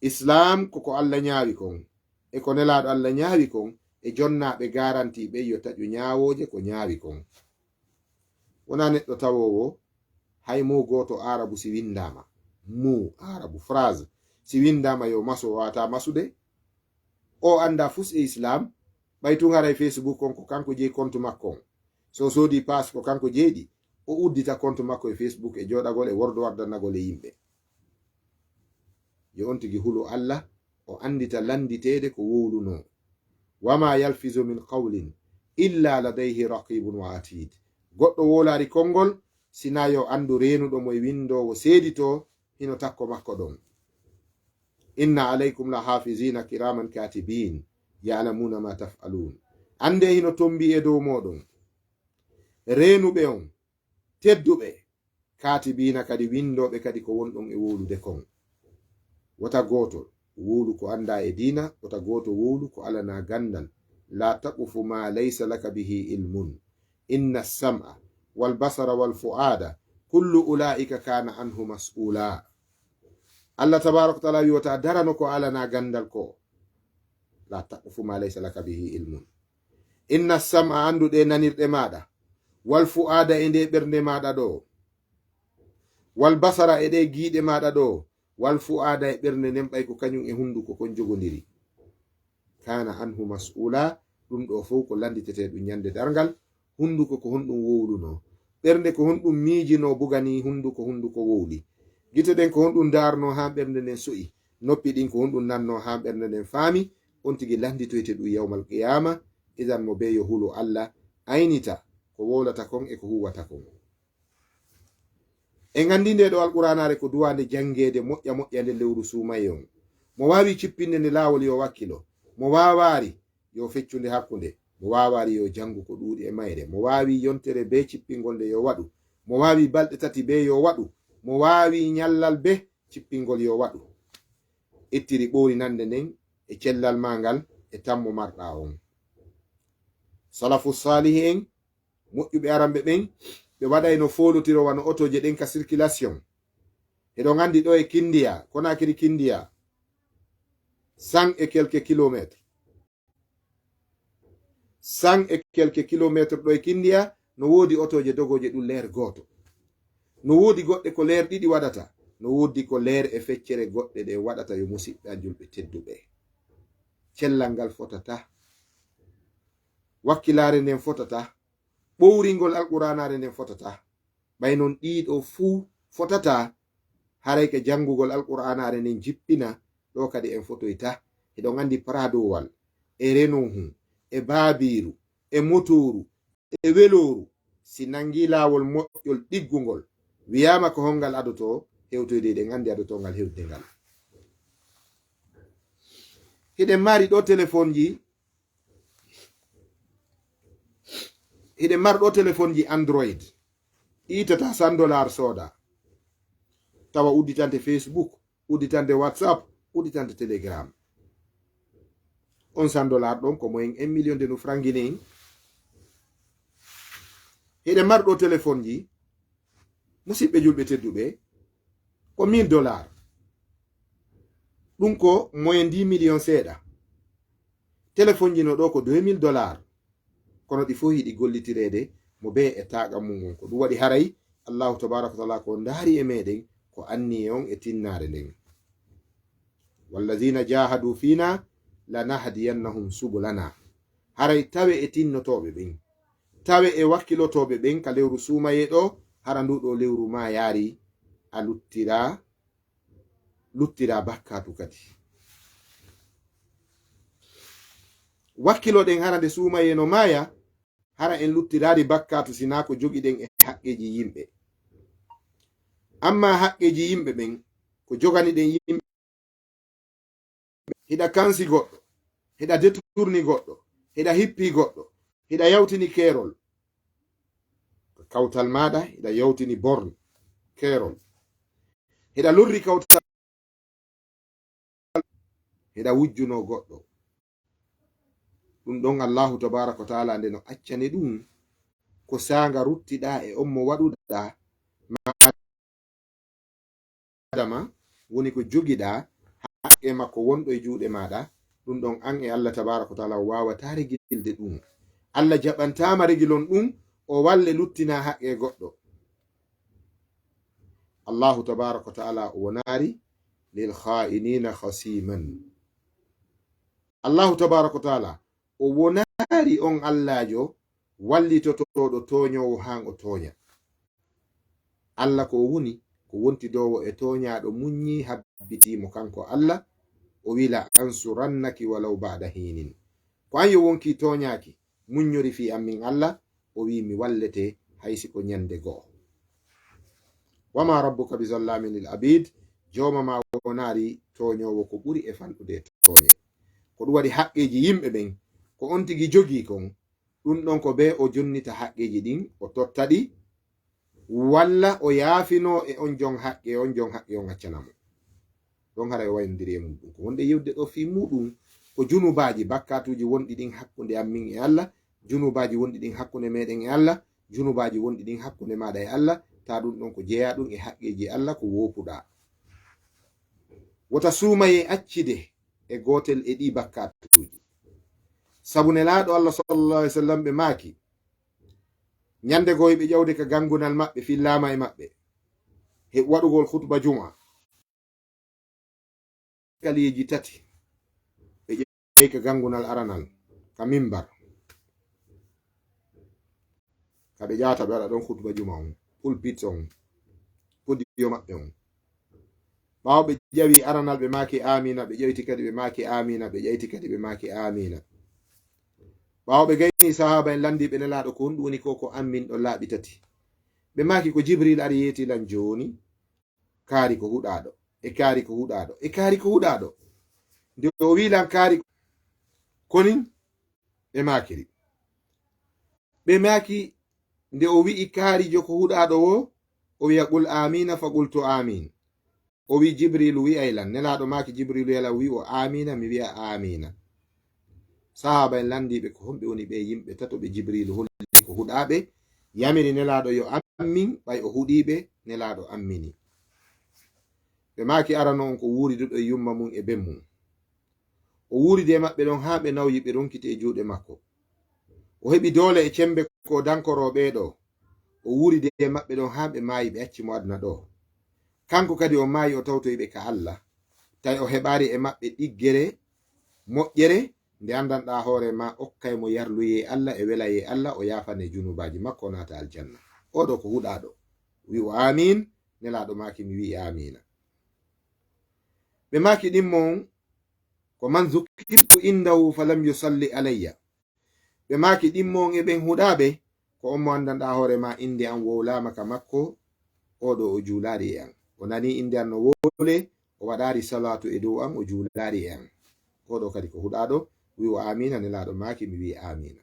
Islaam ko ko Alla ñaawi kon, e ko Nelaaɗo Alla ñaawi kon, e jonnaaɓe garanti ɓen yo taƴu ñaawooje ko ñaawi kon. Wonaa neɗɗo tawoowo hay mot gooto Aarabu si winndaama, mot Aarabu, phrase, si winndaama yo masu, o waawataa masude, o anndaa fus e Islaam, ɓay tun haray Facebook on ko kanko jeyi compte makko on. So o soodii paas ko kanko jeyi ɗi, o uddita compte makko e Facebook e jooɗagol e wordo wardanagol e yimɓe. Yo on tigi hulu Alla, o anndita lannditeede ko wowlunoo. Wa maa yalfizu min qawlin illa ladayhi raqibun wa atid. Goɗɗo wowlaali konngol, sinaa yo anndu reenuɗo mo e winndoowo seeditoo hino takko makko ɗon. Inna alaykum la hafizina kiraman katibin, ya'lamuna ma taf'alun. Anndee hino tombi e dow mooɗon reenuɓe on, tedduɓe, kaatibiina kadi winndooɓe kadi ko wonɗon e wowlude kon. Wota gooto wowlu ko anndaa e diina, wota gooto wowlu ko alanaa ganndal. La taqfu ma laysa laka bihi ilmun. Inna sam'a wal basara wal fu'aada kullu ulaa'ika kaana anhu mas'uula. Allah tabaaraka wa ta'aala wi wota darano ko alanaa ganndal ko. La taqfu ma laysa laka bihi ilmun. Inna sam'a, anndu ɗe nanirɗe maaɗa, wal fu'aada, e nde ɓernde maaɗa ɗo, wal basara, e ɗe giiɗe maaɗa ɗo, wal fu'aada, e ɓernde nden ɓay ko kañum e hunnduko kon jogondiri. Kaana anhu mas'uula, Ɗum ɗo fow ko lannditete ɗum ñande darngal. Hunnduko ko honɗum wowluno, ɓernde ko honɗum miijino bugani hunnduko, hunnduko wowli, gite ɗen ko honɗum ndaarno haa ɓernde nden so'i, noppi ɗin ko honɗum nanno haa ɓernde nden faami. On tigi lannditoyte ɗum yawmal qiyaama. Idan mo bee yo hulu Allah, aynita ko wowlata kon e ko huwata kon. En nganndi nde ɗo Alqur'aanaare ko duwaande janngeede moƴƴa moƴƴa nder lewru suumayee on. Mo waawi cippinde nde laawol yo wakkilo, mo waawaari yo feccu nde hakkunde, mo waawaari yo janngu ko ɗuuɗi e mayre, mo waawi yontere bee cippingol nde yo waɗu, mo waawi balɗe tati bee yo waɗu, mo waawi ñallal bee cippingol yo waɗu. Ittiri ɓowrinannde nden e cellal maa ngal e tammo marɗaa on. Salafu saalihi en, moƴƴuɓe aranɓe ɓen, ɓe waɗayno foolotiro wano otooje ɗen ka circulation. Hiɗon anndi ɗo e Kindiya, Conakry Kindiya, cent et quelques kilomètres. Cent et quelques kilomètres ɗo e Kindiya, no woodi otooje dogooje ɗum leer gooto. No woodi goɗɗe ko leer ɗiɗi waɗata. No woodi ko leer e feccere goɗɗe ɗe waɗata, yo musiɓɓe an julɓe tedduɓe. Cellal ngal fotata. Wakkilaare nden fotata. Ɓowringol Alqur'aanaare nden fotata. Ɓay non ɗii ɗoo fuu fotata, haray ka janngugol Alqur'aanaare nden jippina, ɗoo kadi en fotoyta. Hiɗon anndi Pradowal, e Renault, e baabiiru, e motooru, e welooru, si nanngii laawol moƴƴol ɗiggungol, wiyaama ko hongal adotoo, hewtoyde hiɗen anndi adotoo ngal hewtude ngal. Hiɗen mari ɗoo telefonji, hiɗen mari ɗoo telefonji Android, ɗi ittata cent dollars sooda, tawa udditante Facebook, udditante WhatsApp, udditante Telegram. On cent dollars ɗon ko moyen un million de no franc guinéen. Hiɗen mari ɗoo telefonji, musiɓɓe julɓe tedduɓe, ko mille dollars. Ɗum ko moyen dix millions seeɗa. Telefonji no ɗoo ko deux mille dollars. Kono ɗi fof hiɗi gollitireede mo bee e taaqa mum on. Ko ɗum waɗi haray Allahu tabaaraka wa taala ko ndaari e meɗen ko anniye on e tinnaare nden. "Wallazina jahadu fina lanahdiyannahum subulana." Haray tawe e tinnotooɓe ɓen, tawe e wakkilotooɓe ɓen ka lewru suumayee ɗo, hara ndu ɗo lewru maayaari a luttira, luttira bakkaatu kadi. Wakkiloɗen hara nde suumayee no maaya, hara en luttiraali bakkaatu sinaa ko jogiɗen e haqqeeji yimɓe. Ammaa haqqeeji yimɓe ɓen, ko joganiɗen yimɓe, hiɗa kansi goɗɗo, hiɗa deturni goɗɗo, hiɗa hippi goɗɗo, hiɗa yawtini keerol, kawtal maaɗa, hiɗa yawtini born, keerol, hiɗa lorri kawtal, hiɗa wujjuno goɗɗo. Ɗum ɗon Allahu tabaaraka wa taala nde no accani ɗum ko saanga ruttiɗaa e on mo waɗuɗaa, ma Adama woni ko jogiɗaa haqqe makko wonɗo e juuɗe maaɗa, ɗum ɗon an e Allah tabaaraka wa taala o waawataa regilde ɗum. Allah jaɓantaama regilon ɗum, o walle luttinaa haqqe goɗɗo. Allahu tabaaraka wa taala o wonaari lil khaa'iniina khasiiman. Allahu tabaaraka wa taala o wonaari on Allaajo wallitotooɗo tooñoowo haan o tooña. Allah ko o woni, ko wontidoowo e tooñaaɗo muññi habbitii mo kanko Allah, o wi: "La ansurannaki walaw ba'da hiinin." Ko an yo wonkii tooñaaki, muññori fii an min Allah, o wi: "Mi wallete hay si ko ñande go'o." "Wa ma rabbuka bi zallamin lil abid", jooma ma wonaari tooñoowo ko ɓuri e fanɗude e tooñe. Ko ɗum waɗi haqqeeji yimɓe ɓen, ko on tigi jogii kon, ɗum ɗon ko bee o jonnita haqqeeji ɗin, o totta ɗi, walla o yaafinoo e on jon haqqe, on jon haqqe on accana mo. Ɗon hara e wayndiri e mum ɗum. Ko wonde yewde ɗo fii muɗum ko junubaaji, bakkaatuuji wonɗi ɗin hakkunde am min e Allah, junubaaji wonɗi ɗin hakkunde meɗen e Allah, junubaaji wonɗi ɗin hakkunde maaɗa e Allah, ta ɗum ɗon ko jeyaa ɗum e haqqeeji Allah ko woopuɗaa. Wota suumayee accide e gootel e ɗii bakkaatuuji. Sabu Nelaaɗo Allah sallallahu alaihi wasallam ɓe maaki, ñande goo hiɓe ƴawde ka ganngunal maɓɓe, fillaama e maɓɓe, he waɗugol khutba juma. Kaliiji tati, ɓe ƴeewi ka ganngunal aranal, ka mimbar. Ka ɓe ƴaata ɓe waɗa ɗon khutba juma on, pulpit on, podiyo maɓɓe on. Ɓaawo ɓe ƴawi aranal, ɓe maaki amina, ɓe ƴayti kadi ɓe maaki amina, ɓe ƴayti kadi ɓe maaki amina. Ɓaawo ɓe gayni sahaba en landiiɓe Nelaaɗo ko honɗum woni ko, ko amin ɗon laaɓi tati. Ɓe maaki ko Jibril ari yeeti lan jooni, kaari ko huɗaaɗo, e kaari ko huɗaaɗo, e kaari ko huɗaaɗo. Nde o wi lan kaari konin, ɓe maakiri. Ɓe maaki, nde o wi'i kaarijo ko huɗaaɗo wo, o wi'a, "Qul amina," fa qultu amin. O wi'i, "Jibrilu wi'ay lan." Nelaaɗo maaki, Jibrilu yala wi'o amina, mi wi'a amina. Sahaaba en landiiɓe ko homɓe woni ɓe yimɓe tato ɓe Jibrilu holli ko huɗaaɓe, yamiri Nelaaɗo yo ammin, ɓay o huɗiiɓe, Nelaaɗo ammini. Ɓe maaki arano on ko wuuriduɗo e yumma mum e ben mum. O wuuridi e maɓɓe ɗon haa ɓe nawyi, ɓe ronkiti e juuɗe makko. O heɓi doole e cembe ko dankoroo ɓee ɗoo. O wuuridi e maɓɓe ɗon haa ɓe maayi, ɓe acci mo aduna ɗoo. Kanko kadi o maayi, o tawtoyi ɓe ka Allah. Tawi o heɓaari e maɓɓe ɗiggere moƴƴere, nde anndanɗaa hoore ma, okkay mo yarluyee Allah e welayee Allah, o yaafane junubaaji makko, o naata aljanna. Oo ɗoo ko huɗaaɗo. Wi'u amin, Nelaaɗo maaki mi wi'i amina. Ɓe maaki ɗimmo on, ko man zukirtu indahu falam yusalli alayya. Ɓe maaki ɗimmo on e ɓen huɗaaɓe, ko on mo anndanɗaa hoore ma innde an wowlaama ka makko, oo ɗoo o juulaali e an. O nanii innde an no wowle, o waɗaali salaatu e dow an, o juulaali e an. Oo ɗoo kadi ko huɗaaɗo, wi'u amina, Nelaaɗo maaki mi wi'i amina.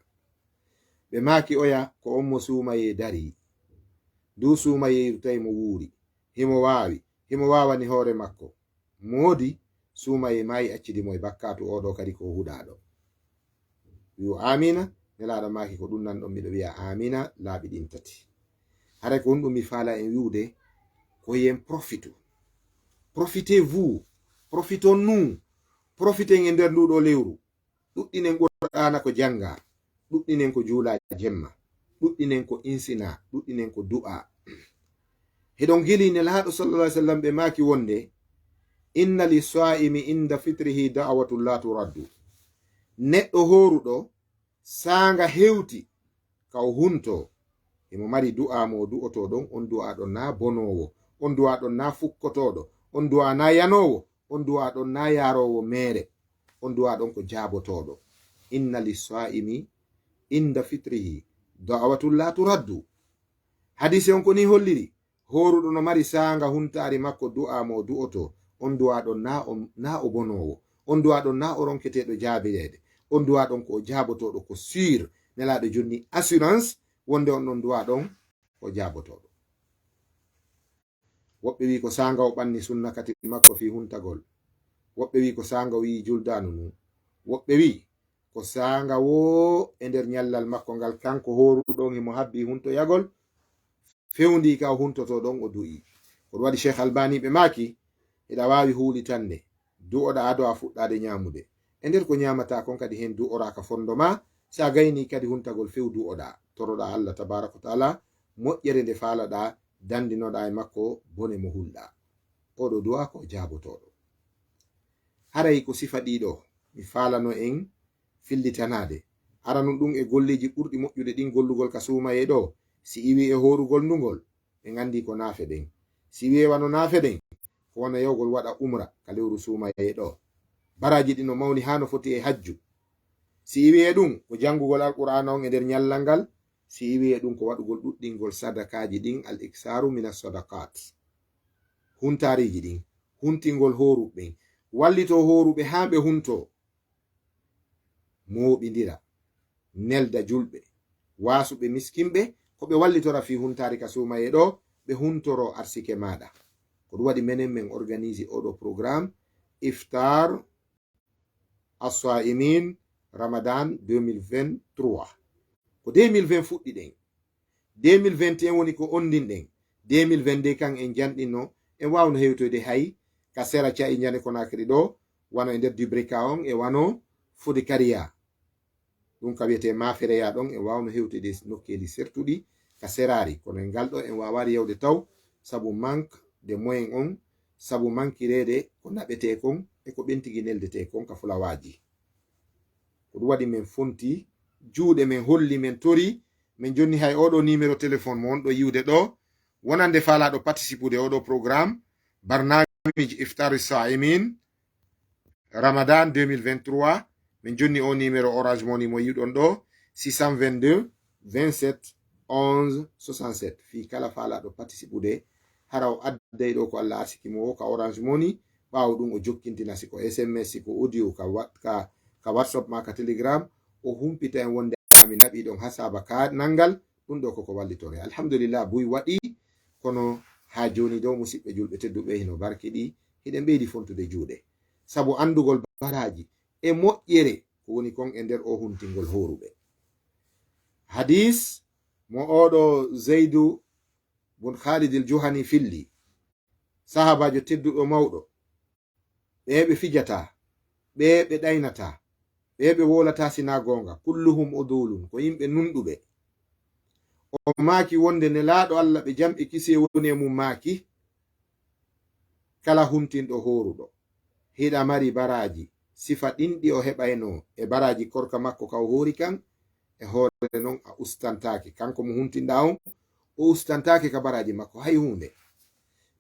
Ɓe maaki oya, ko on mo suumayee darii. Nduu suumayeeru tawi mo wuuri. Himo waawi, himo waawani hoore makko. Moodi, suumayee maayi, accidi mo e bakkaatu, oo ɗoo kadi ko huɗaaɗo. Wi'u amina, Nelaaɗo maaki ko ɗum nan ɗon miɗo wi'a amina laabi ɗin tati. Haray ko honɗum mi faala en wi'ude, ko yen profitu. Profitez-vous, profitons-nous, profiten e nder nduu ɗoo lewru. Ɗuɗɗinen Qur'aana ko janngaa, ɗuɗɗinen ko juulaa jemma, ɗuɗɗinen ko insinaa, ɗuɗɗinen ko du'aa. Hiɗon gili Nelaaɗo sallallahu alaihi wasallam ɓe maaki wonde, "Inna li sa'imi inda fitrihi da'watun la turaddu." Neɗɗo hooruɗo, saanga hewti, ka o huntoo, himo mari du'aa mo o du'otoo ɗon, on du'aa ɗon naa bonoowo, on du'aa ɗon naa fukkotooɗo, on du'aa naa yanoowo, on du'aa ɗon naa yaaroowo meere, on du'aa ɗon ko jaabotooɗo. Inna li sa'imi inda fitrihi da'watun la turaddu. Hadiise on ko nii holliri, hooruɗo no mari saanga huntaari makko du'aa mo o du'otoo, on du'aa ɗon naa o, naa o bonoowo, on du'aa ɗon naa o ronketeeɗo jaabireede, on du'aa ɗon ko o jaabotooɗo, ko sûr, Nelaaɗo jonni assurance wonde on ɗon du'aa ɗon ko jaabotooɗo. Woɓɓe wi'i ko saanga o ɓanni sunna kati makko fii huntagol. Woɓɓe wi'i ko saanga o yi'i juldaanu nu. Woɓɓe wi'i ko saanga woo e nder ñallal makko ngal, kanko hooruɗo on himo habbii huntoyagol, fewndii ka o huntotoo ɗon o du'ii. Ko ɗum waɗi Cheikh Albani ɓe maaki, hiɗa waawi huulitande, du'oɗaa ado a fuɗɗaade ñaamude. E nder ko ñaamataa kon kadi hen du'oraa ka fondo maa, si a gaynii kadi huntagol few du'oɗaa, toroɗaa Allah tabaaraka wa ta'ala moƴƴere nde faalaɗaa, dandinoɗaa e makko bone mo hulɗaa. Oo ɗoo du'aa ko jaabotooɗo. Haray ko sifa ɗiɗo mi faalano en fillitanaade. Aranun ɗun e golleeji ɓurɗi moƴƴude ɗin gollugol ka suumayee ɗoo, si iwii e hoorugol ndugol, en anndii ko naafe ɗen. Si iwii e wano naafe ɗen, ko wano yahugol waɗa umra ka lewru suumayee ɗoo. Baraaji ɗin no mawni haa no foti e hajju. Si iwii e ɗun, ko janngugol Alqur'aana on e nder ñallal ngal. Si iwii e ɗun, ko waɗugol ɗuɗɗingol sadakaaji ɗin, al iksaaru mina sadaqaat. Huntaariiji ɗin, huntingol hooruɓe ɓen, wallitoo hooruɓe haa ɓe huntoo, mooɓindira, nelda julɓe, waasuɓe, miskinɓe, ko ɓe wallitora fii huntaari ka suumayee ɗoo, ɓe huntoroo arsike maaɗa. Ko ɗum waɗi menen men organisi oo ɗoo programme, Iftar As-Saimin Ramadan deux mille vingt-trois. Ko deux mille vingt fuɗɗi ɗen. Deux mille vingt et un woni ko ondin ɗen. Deux mille vingt-deux kan en janɗinno, en waawno hewtoyde hay ka sera ca'i Njane Konakri ɗoo, wano e nder Dubrika on e wano Fodikariya. Ɗum ka wiyetee Mafereya ɗon, en waawno hewtoyde nokkeeli sertuɗi ka seraari. Kono e ngal ɗoo en waawaali yawde taw, sabu manque de moyen on, sabu mankireede ko naɓetee kon e ko ɓen tigi neldetee kon ka fulawaaji. Ko ɗum waɗi men fonti juuɗe men, holli men tori, Min jonni hay oɗo numéro téléphone mo on ɗo yiwde ɗo, wonande faalaaɗo participude oɗo programme, Barnaamij Iftaari Saa'imin, Ramadan deux mille vingt-trois, min jonni o numéro Orange Money mo yiwɗon ɗo, six cent vingt-deux, vingt-sept, onze, soixante-sept. Fii kala faalaaɗo participude, hara o adday ɗo ko Allah arsiki mo o ka Orange Money, ɓaawo ɗum o jokkintina si ko S M S, si ko audio ka wa-, ka, ka WhatsApp ma ka Telegram, o humpita en wonde ami naɓi ɗon ha saaba ka nanngal, ɗum ɗo koko wallitore. Alhamdulillah, buy waɗi, kono haa jooni ɗo, musiɓɓe julɓe tedduɓe, hino barki ɗi, hiɗen ɓeydi fontude juuɗe. Sabu anndugol baraaji e moƴƴere ko woni kon e nder o huntingol hooruɓe. Hadis mo oɗo Zeydu bun Khalid al Juhani filli, sahaabaajo tedduɗo mawɗo, ɓe ɓe fijataa, ɓe ɓe ɗaynataa, ɓe ɓe wowlataa sinaa goonga, kulluhum udulun, ko yimɓe nunɗuɓe. O maaki wonde Nelaaɗo Allah ɓe jam e kisiyee woni e mum maaki, kala huntinɗo hooruɗo, hiɗa mari baraaji, sifa ɗin ɗi o heɓaynoo e baraaji korka makko ka o hoori kan, e hoore non a ustantaake. Kanko mo huntinɗaa on, o ustantaake ka baraaji makko hay huunde.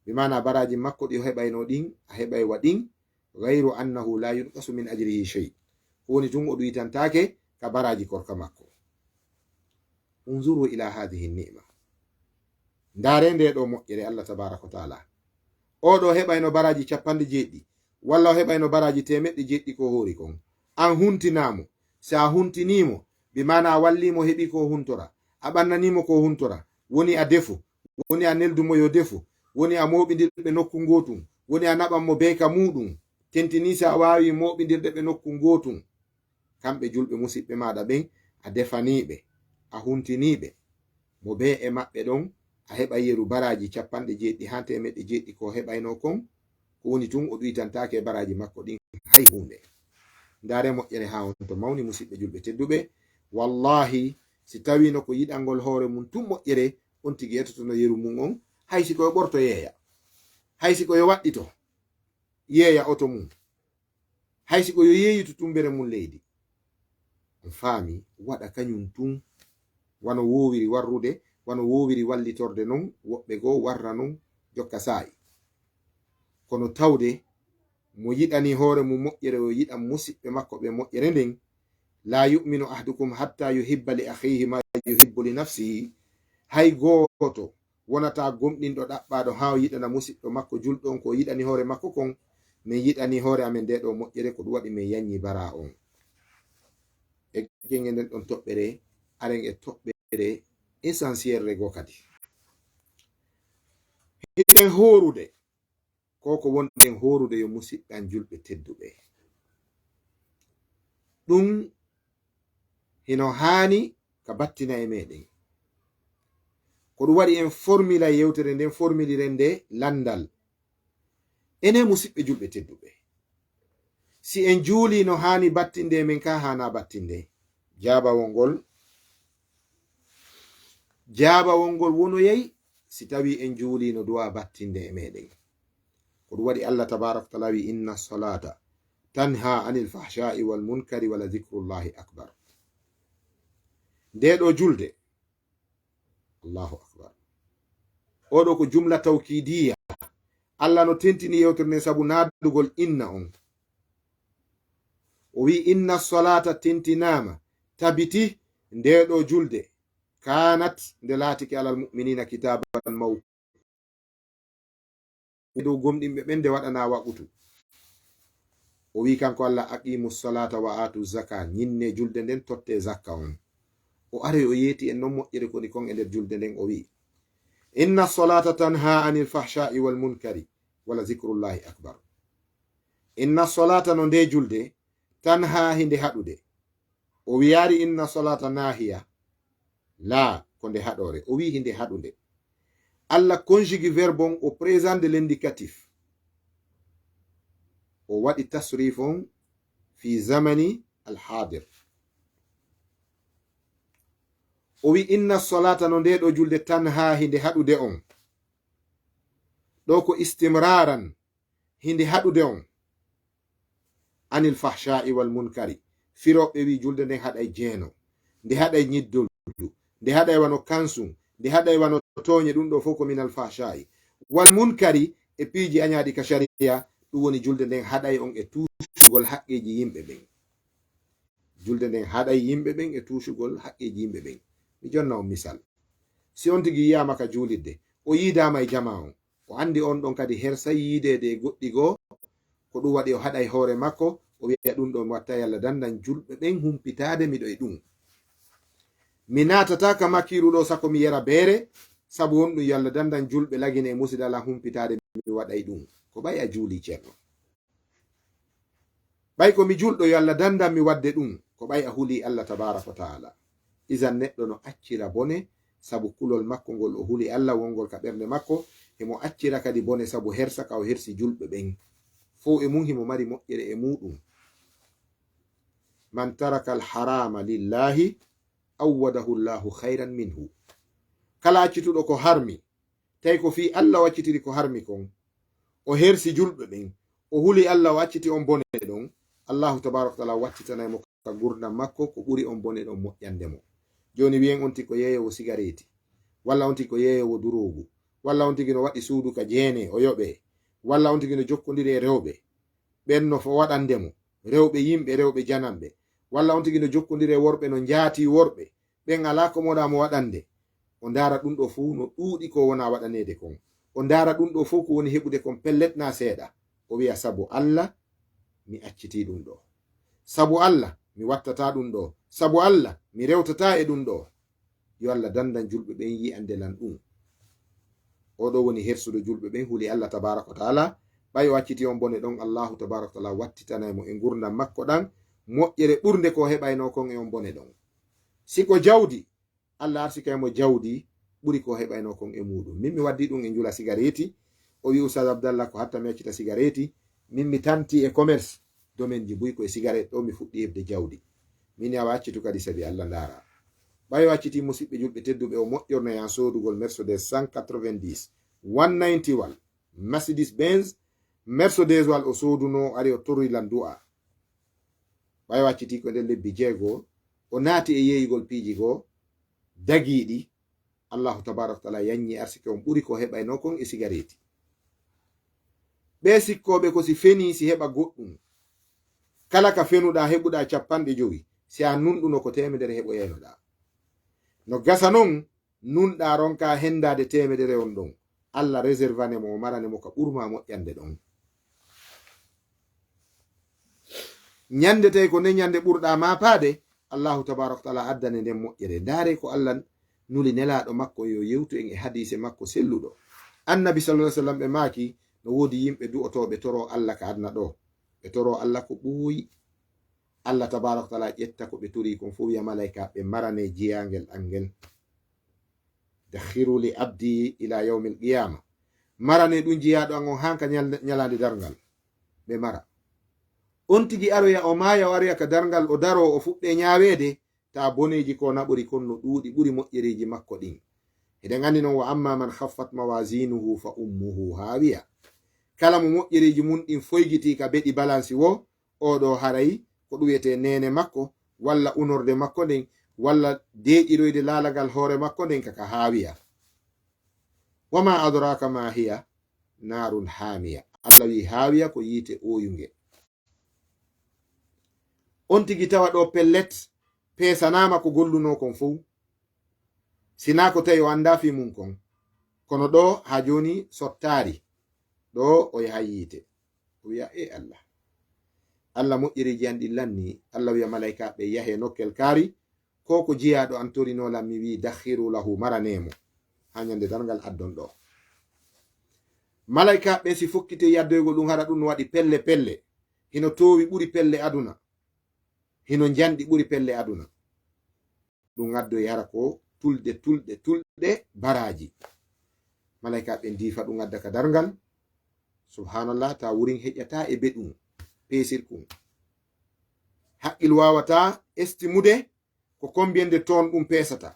Bi maana baraaji makko ɗi o heɓaynoo ɗin, a heɓay wa ɗin, gayru annahu la yunqasu min ajrihi shay. Ko woni tun o ɗuytantaake ka baraaji korka makko. Unzuru ila hadhihi ni'ma. Ndaare nde ɗo moƴƴere Allah tabaraka wa taala. O ɗo heɓayno baraaji capanɗe jeeɗiɗi, walla o heɓayno baraaji teemeɗɗe jeeɗiɗi ko hoori kon. An huntinaa mo. Si a huntinii mo, bi maana a wallii mo heɓi ko huntora, a ɓannanii mo ko huntora, woni a defu, woni a neldu mo yo defu, woni a mooɓindir ɓe nokku ngootun, woni a naɓan mo bee ka muuɗum, tentinii si a waawi mooɓindirde ɓe nokku ngootun. Kamɓe julɓe musiɓɓe maaɗa ɓen, a defanii ɓe, a huntinii ɓe. Mo bee e maɓɓe ɗon, a heɓa yeru baraaji capanɗe jeeɗiɗi haa teemeɗɗe jeeɗiɗi ko heɓaynoo kon, ko woni tun o ɗuytantaake e baraaji makko ɗin hay huunde. Ndaare moƴƴere haa on to mawni, musiɓɓe julɓe tedduɓe. Wallaahi, si tawiino ko yiɗangol hoore mum tun moƴƴere, on tigi etotono yeru mum on, hay si ko yo ɓorto yeeya, hay si ko yo waɗɗito yeeya oto mum, hay si ko yo yeeyitu tumbere mum leydi. On faami, waɗa kañum tun, wano woowiri warrude, wano woowiri wallitorde non, woɓɓe goo warra non jokka saa'i. Kono tawde mo yiɗani hoore mum moƴƴere, o yiɗan musiɓɓe makko ɓe moƴƴere nden, "La yu'minu ahdukum hatta yuhibba li akhihi ma yuhibbu li nafsihi." Hay gooto wonataa gomɗinɗo ɗaɓɓaaɗo haa o yiɗana musiɗɗo makko julɗo on ko o yiɗani hoore makko kon. Min yiɗani hoore amen nde ɗo moƴƴere, ko ɗum waɗi min yanyi bara on. E genge nden ɗon toɓɓere, aren e toɓɓere essentiel re goo kadi. Hiɗen hoorude, ko ko wonɗen hoorude yo musiɓɓe an julɓe tedduɓe. Ɗum hino haani ka battina e meɗen. Ko ɗum waɗi en formila yewtere nden, formilire nde landal. Enen musiɓɓe julɓe tedduɓe, si en juuli no haani battinde e men ka haana battinde, jaabawol ngol, jaabawol ngol wonoyay si tawi en juuli no duwa battinde e meɗen. Ko ɗum waɗi Allah tabaraka wa taala wi, "Inna salata tanha anil fahsha'i wal munkari wala zikrullahi akbar." Nde ɗo julde, Allahu akbar. Oɗo ko jumla tawkidiya. Allah no tentini yewtere nden sabu naadugol inna on. O wi, "Inna salata tentinaama, tabiti nde ɗo julde, kanat nde laatike alal mu'minina kitaban mawquta." E dow gomɗinɓe ɓen nde waɗanaa waqutu. O wi kanko Allah, "Aqimu salata wa atu zaka, ñinne julde nden, totte zakka on." O ari o yeeti en non moƴƴere koni kon e nder julde nden, o wi, "Inna salata tanha anil fahsha'i wal munkari, wala zikrullahi akbar." Inna salata no nde julde, tanha hinde haɗude. O wiyaari inna salata nahiya. La, ko nde haɗore. O wi hinde haɗunde. Allah conjugue verbe on au présent de l'indicatif. O waɗi tasrif on fi zamani al hadir. O wi inna salata no nde ɗo julde tanha hinde haɗude on. Ɗo ko istimraran. Hinde haɗude on anil fahsha'i wal munkari. Firooɓe wi julde nden haɗay jeeno, nde haɗay ñiddoldu, Nde haɗay wano kansun, nde haɗay wano tooñe, ɗun ɗoo fow ko minal fahsha'i wal munkari, e piiji añaaɗi ka shari'a. Ɗun woni julde nden haɗay on e tuusugol haqqeeji yimɓe ɓen. Julde nden haɗay yimɓe ɓen e tuusugol haqqeeji yimɓe ɓen. Mi jonna on misal. Si on tigi yi'aama ka juulirde, o yiidaama e jamaa on, o anndi on ɗon kadi hersay yiideede e goɗɗi goo, ko ɗun waɗi o haɗay hoore makko, o wi'a, "Ɗun ɗoo mi wattaali Alla dandan julɓe ɓen humpitaade miɗo e ɗun. Mi naatataa ka makiiru ɗoo sako mi yera beere, sabu on ɗun yo Alla dandan julɓe lagine e musiɗal an humpitaade mi waɗay ɗun." Ko ɓay a juulii, ceerno. Ɓay ko mi julɗo, yo Alla dandan mi waɗde ɗun, ko ɓay a hulii Alla tabaaraka wa ta'aala. Izan neɗɗo no accira bone sabu kulol makko ngol o huli Alla wongol ka ɓernde makko, himo accira kadi bone sabu hersa ka o hersi julɓe ɓen. Fow e mun himo mari moƴƴere e muuɗun. "Man taraka al-haraama lillaahi awwadahu Allaahu khayran minhu." Kala accituɗo ko harmi, tawi ko fii Alla o accitiri ko harmi kon, o hersi julɓe ɓen, o huli Alla, o acciti on bone ɗon, Allaahu tabaaraka wa ta'aala wattitanay mo ka ngurndan makko ko ɓuri on bone ɗon moƴƴande mo. Jooni wi'en on tigi ko yeeyoowo sigareeti, walla on tigi ko yeeyoowo duroogu, walla on tigi no waɗi suudu ka jeene o yoɓee, walla on tigi no jokkondiri e rewɓe, ɓen no fo waɗande mo, rewɓe yimɓe, rewɓe jananɓe, walla on tigi no jokkondiri e worɓe, no njaatii worɓe, ɓen alaa ko moɗaa mo waɗande. O ndaara ɗun ɗoo fow no ɗuuɗi ko wonaa waɗaneede kon. O ndaara ɗun ɗoo fow ko woni heɓude kon pellet naa seeɗa. O wi'a, "Sabu Alla, mi accitii ɗun ɗoo. Sabu Alla, mi wattataa ɗun ɗoo. Sabu Alla, mi rewtataa e ɗun ɗoo." Yo Alla dandan julɓe ɓen yi'ande lan ɗun. Oo ɗoo woni hersuɗo julɓe ɓen, huli Alla tabaaraka wa ta'aala. Ɓay o accitii on bone ɗon, Allaahu tabaaraka wa ta'aala wattitanay mo e ngurndan makko ɗan moƴƴere ɓurnde ko o heɓaynoo kon e on bone ɗon. Si ko jawdi, Alla arsikay mo jawdi ɓuri ko o heɓaynoo kon e muuɗun. Min mi waddii ɗun e njula sigareeti. O wi'i, "Ustaz Abdallah, ko hatta mi accita sigareeti? Min mi tantii e commerce, domaine ji buy ko e sigareet ɗoo mi fuɗɗii heɓde jawdi." Min, "Awa accitu kadi sabi Alla ndaara." Ɓay o accitii, musiɓɓe julɓe tedduɓe, o moƴƴornoyan soodugol Mercedes cent quatre-vingt-dix, one ninety-one, Mercedes Benz, Mercedes wal o soodunoo, o ari o torri lan du'a. Ɓay o accitii ko e nder lebbi jeego, o naati e yeeyugol piiji goo dagiiɗi, Allaahu tabaaraka wa ta'aala yanñi arsike on ɓuri ko heɓaynoo kon e sigareeti. Ɓee sikkooɓe ko si fenii si heɓa goɗɗun. Kala ka fenuɗaa heɓuɗaa cappanɗe jowi, si a nunɗuno ko teemedere heɓoyaynoɗaa. No gasa non, nunɗaa ronkaa hendaade teemedere on ɗon. Alla réservane mo, o marane mo ka ɓurmaa moƴƴande ɗon. Ñande tawi ko nde ñande ɓurɗaa maapaade, Allaahu tabaaraka wa ta'aala addane nden moƴƴere. Ndaaree ko Alla nuli Nelaaɗo makko yo yewtu en e hadiise makko selluɗo. Annabi sallallaahu alayhi wa sallam ɓe maaki, no woodi yimɓe du'otooɓe toroo Alla ka aduna ɗoo. Ɓe toroo Alla ko ɓooyi. Alla tabaaraka wa ta'aala ƴetta ko ɓe torii kon fow, wi'a malaykaaɓe, "Maranee jiyaangel an ngel. Dakhiru li abdi ila yawmil qiyama." Maranee ɗun jiyaaɗo an on haa ka ñal-, ñalaande darngal. Ɓe mara. On tigi aroya, o maaya, o aroya ka darngal, o daroo, o fuɗɗee ñaaweede, taa boneeji ko naɓori kon no ɗuuɗi, ɓuri moƴƴereeji makko ɗin. Hiɗen anndi non, "Wa amma man khaffat mawazinuhu fa ummuhu hawiya." Kala mo moƴƴereeji mun ɗin foygitii ka beɗi balansi woo, oo ɗoo haray ko ɗun wi'etee neene makko, walla unorde makko nden, walla deeƴiroyde laalagal hoore makko nden ka, ka haawiya. "Wa ma adraka ma hiya, naarun haamiya." Alla wi'i haawiya ko yiite ooyunge. On tigi tawa ɗoo pellet peesanaama ko gollunoo kon fow. Sinaa ko tawi o anndaa fii mun kon. Kono ɗoo haa jooni sottaari. Ɗoo o yahay yiite. O wi'a, "E Alla. Alla, moƴƴereeji an ɗin lannii." Alla wi'a malaykaaɓe, "Yahee nokkel kaari. Ko ko jiyaaɗo an torinoo lan, mi wi'i, dakhiru lahu, maranee mo. Haa ñande darngal addon ɗoo." Malaykaaɓe si fokkitee yaddoygol ɗun, hara ɗun no waɗi pelle pelle. Hino toowi ɓuri pelle aduna. Hino njanɗi ɓuri pelle aduna. Ɗun addoyi hara ko tulɗe, tulɗe, tulɗe baraaji. Malaykaaɓe ndiifa ɗun adda ka darngal. Subhanallah, taa wurin heƴataa e beɗun, peesirkun. Haqqil waawataa estimude ko combien de tonnes ɗun peesata.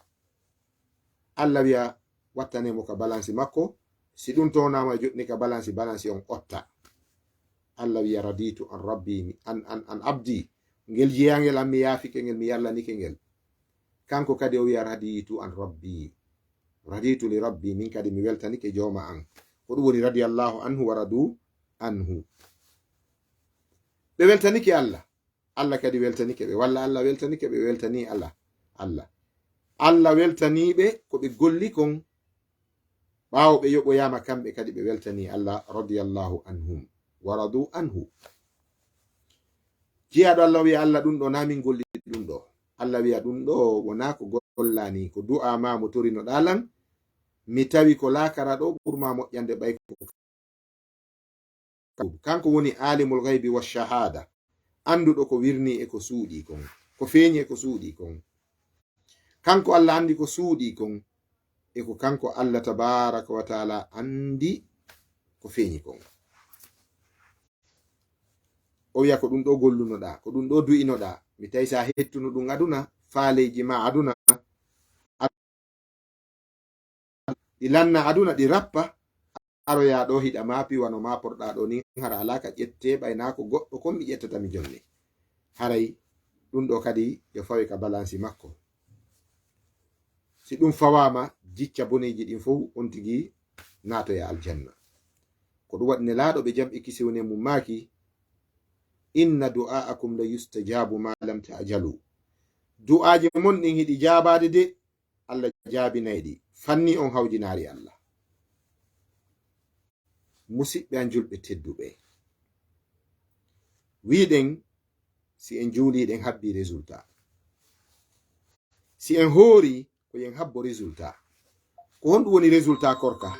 Alla wi'a, wattanee mo ka balansi makko. Si ɗun toonaama, joɗɗini ka balansi, balansi on otta. Alla wi'a, "Raditu an rabbi, mi, an, an, an abdi. Ngel jiyaangel an, mi yaafike ngel, mi yarlanike ngel." Kanko kadi o wiya, "Raditu an rabbi. Raditu li rabbi." Min kadi mi weltanike jooma an. Ko ɗum woni radiyallahu anhu wa radu anhu. Ɓe weltanike Allah. Allah kadi weltanike ɓe. Walla Allah weltanike ɓe, weltani Allah. Allah. Allah weltani ɓe ko ɓe golli kon. Ɓaawo ɓe yoɓoyaama kamɓe kadi ɓe weltani Allah radiyallahu anhum wa radu anhu. Jiyaaɗo Allah wiya, "Allah ɗum ɗo na min golli ɗum ɗo." Allah wiya, "Ɗum ɗo wonaa ko gollani, ko du'a ma mo torinoɗaa lan. Mi tawi ko laakara ɗo ɓurma moƴƴande ɓay ko." Kanko woni alimul ghaibi wa shahada, annduɗo ko wirni e ko suuɗi kon, ko feeñi e ko suuɗi kon. Kanko Allah anndi ko suuɗi kon, e ko kanko Allah tabaraka wa taala anndi ko feeñi kon. O wiya, "Ko ɗum ɗo gollunoɗaa, ko ɗum ɗo du'inoɗaa. Mi tawi sa hettuno ɗum aduna, faaleeji ma aduna, ɗi lanna aduna, ɗi rappa, aroya ɗo hiɗa maapi wano maaporɗaa ɗo ni, hara alaa ka ƴette ɓay naa ko goɗɗo kon mi ƴettata mi jonne." Haray ɗum ɗo kadi yo fawe ka balansi makko. Si ɗum fawaama, jicca boneeji ɗin fow on tigi naatoya aljanna. Ko ɗum waɗi Nelaaɗo ɓe jam e kisewne mum maaki, "Inna du'aakum la yustajabu ma lam ta'jalu." Du'aaji mon ɗin hiɗi jaabaade de, Allah jaabinay ɗi. Fanni on hawjinaari Allah. Musiɓɓe an julɓe tedduɓe, wiɗen si en juuli ɗen habbi résultat. Si en hoori ko yen habbo résultat. Ko honɗum woni résultat korka?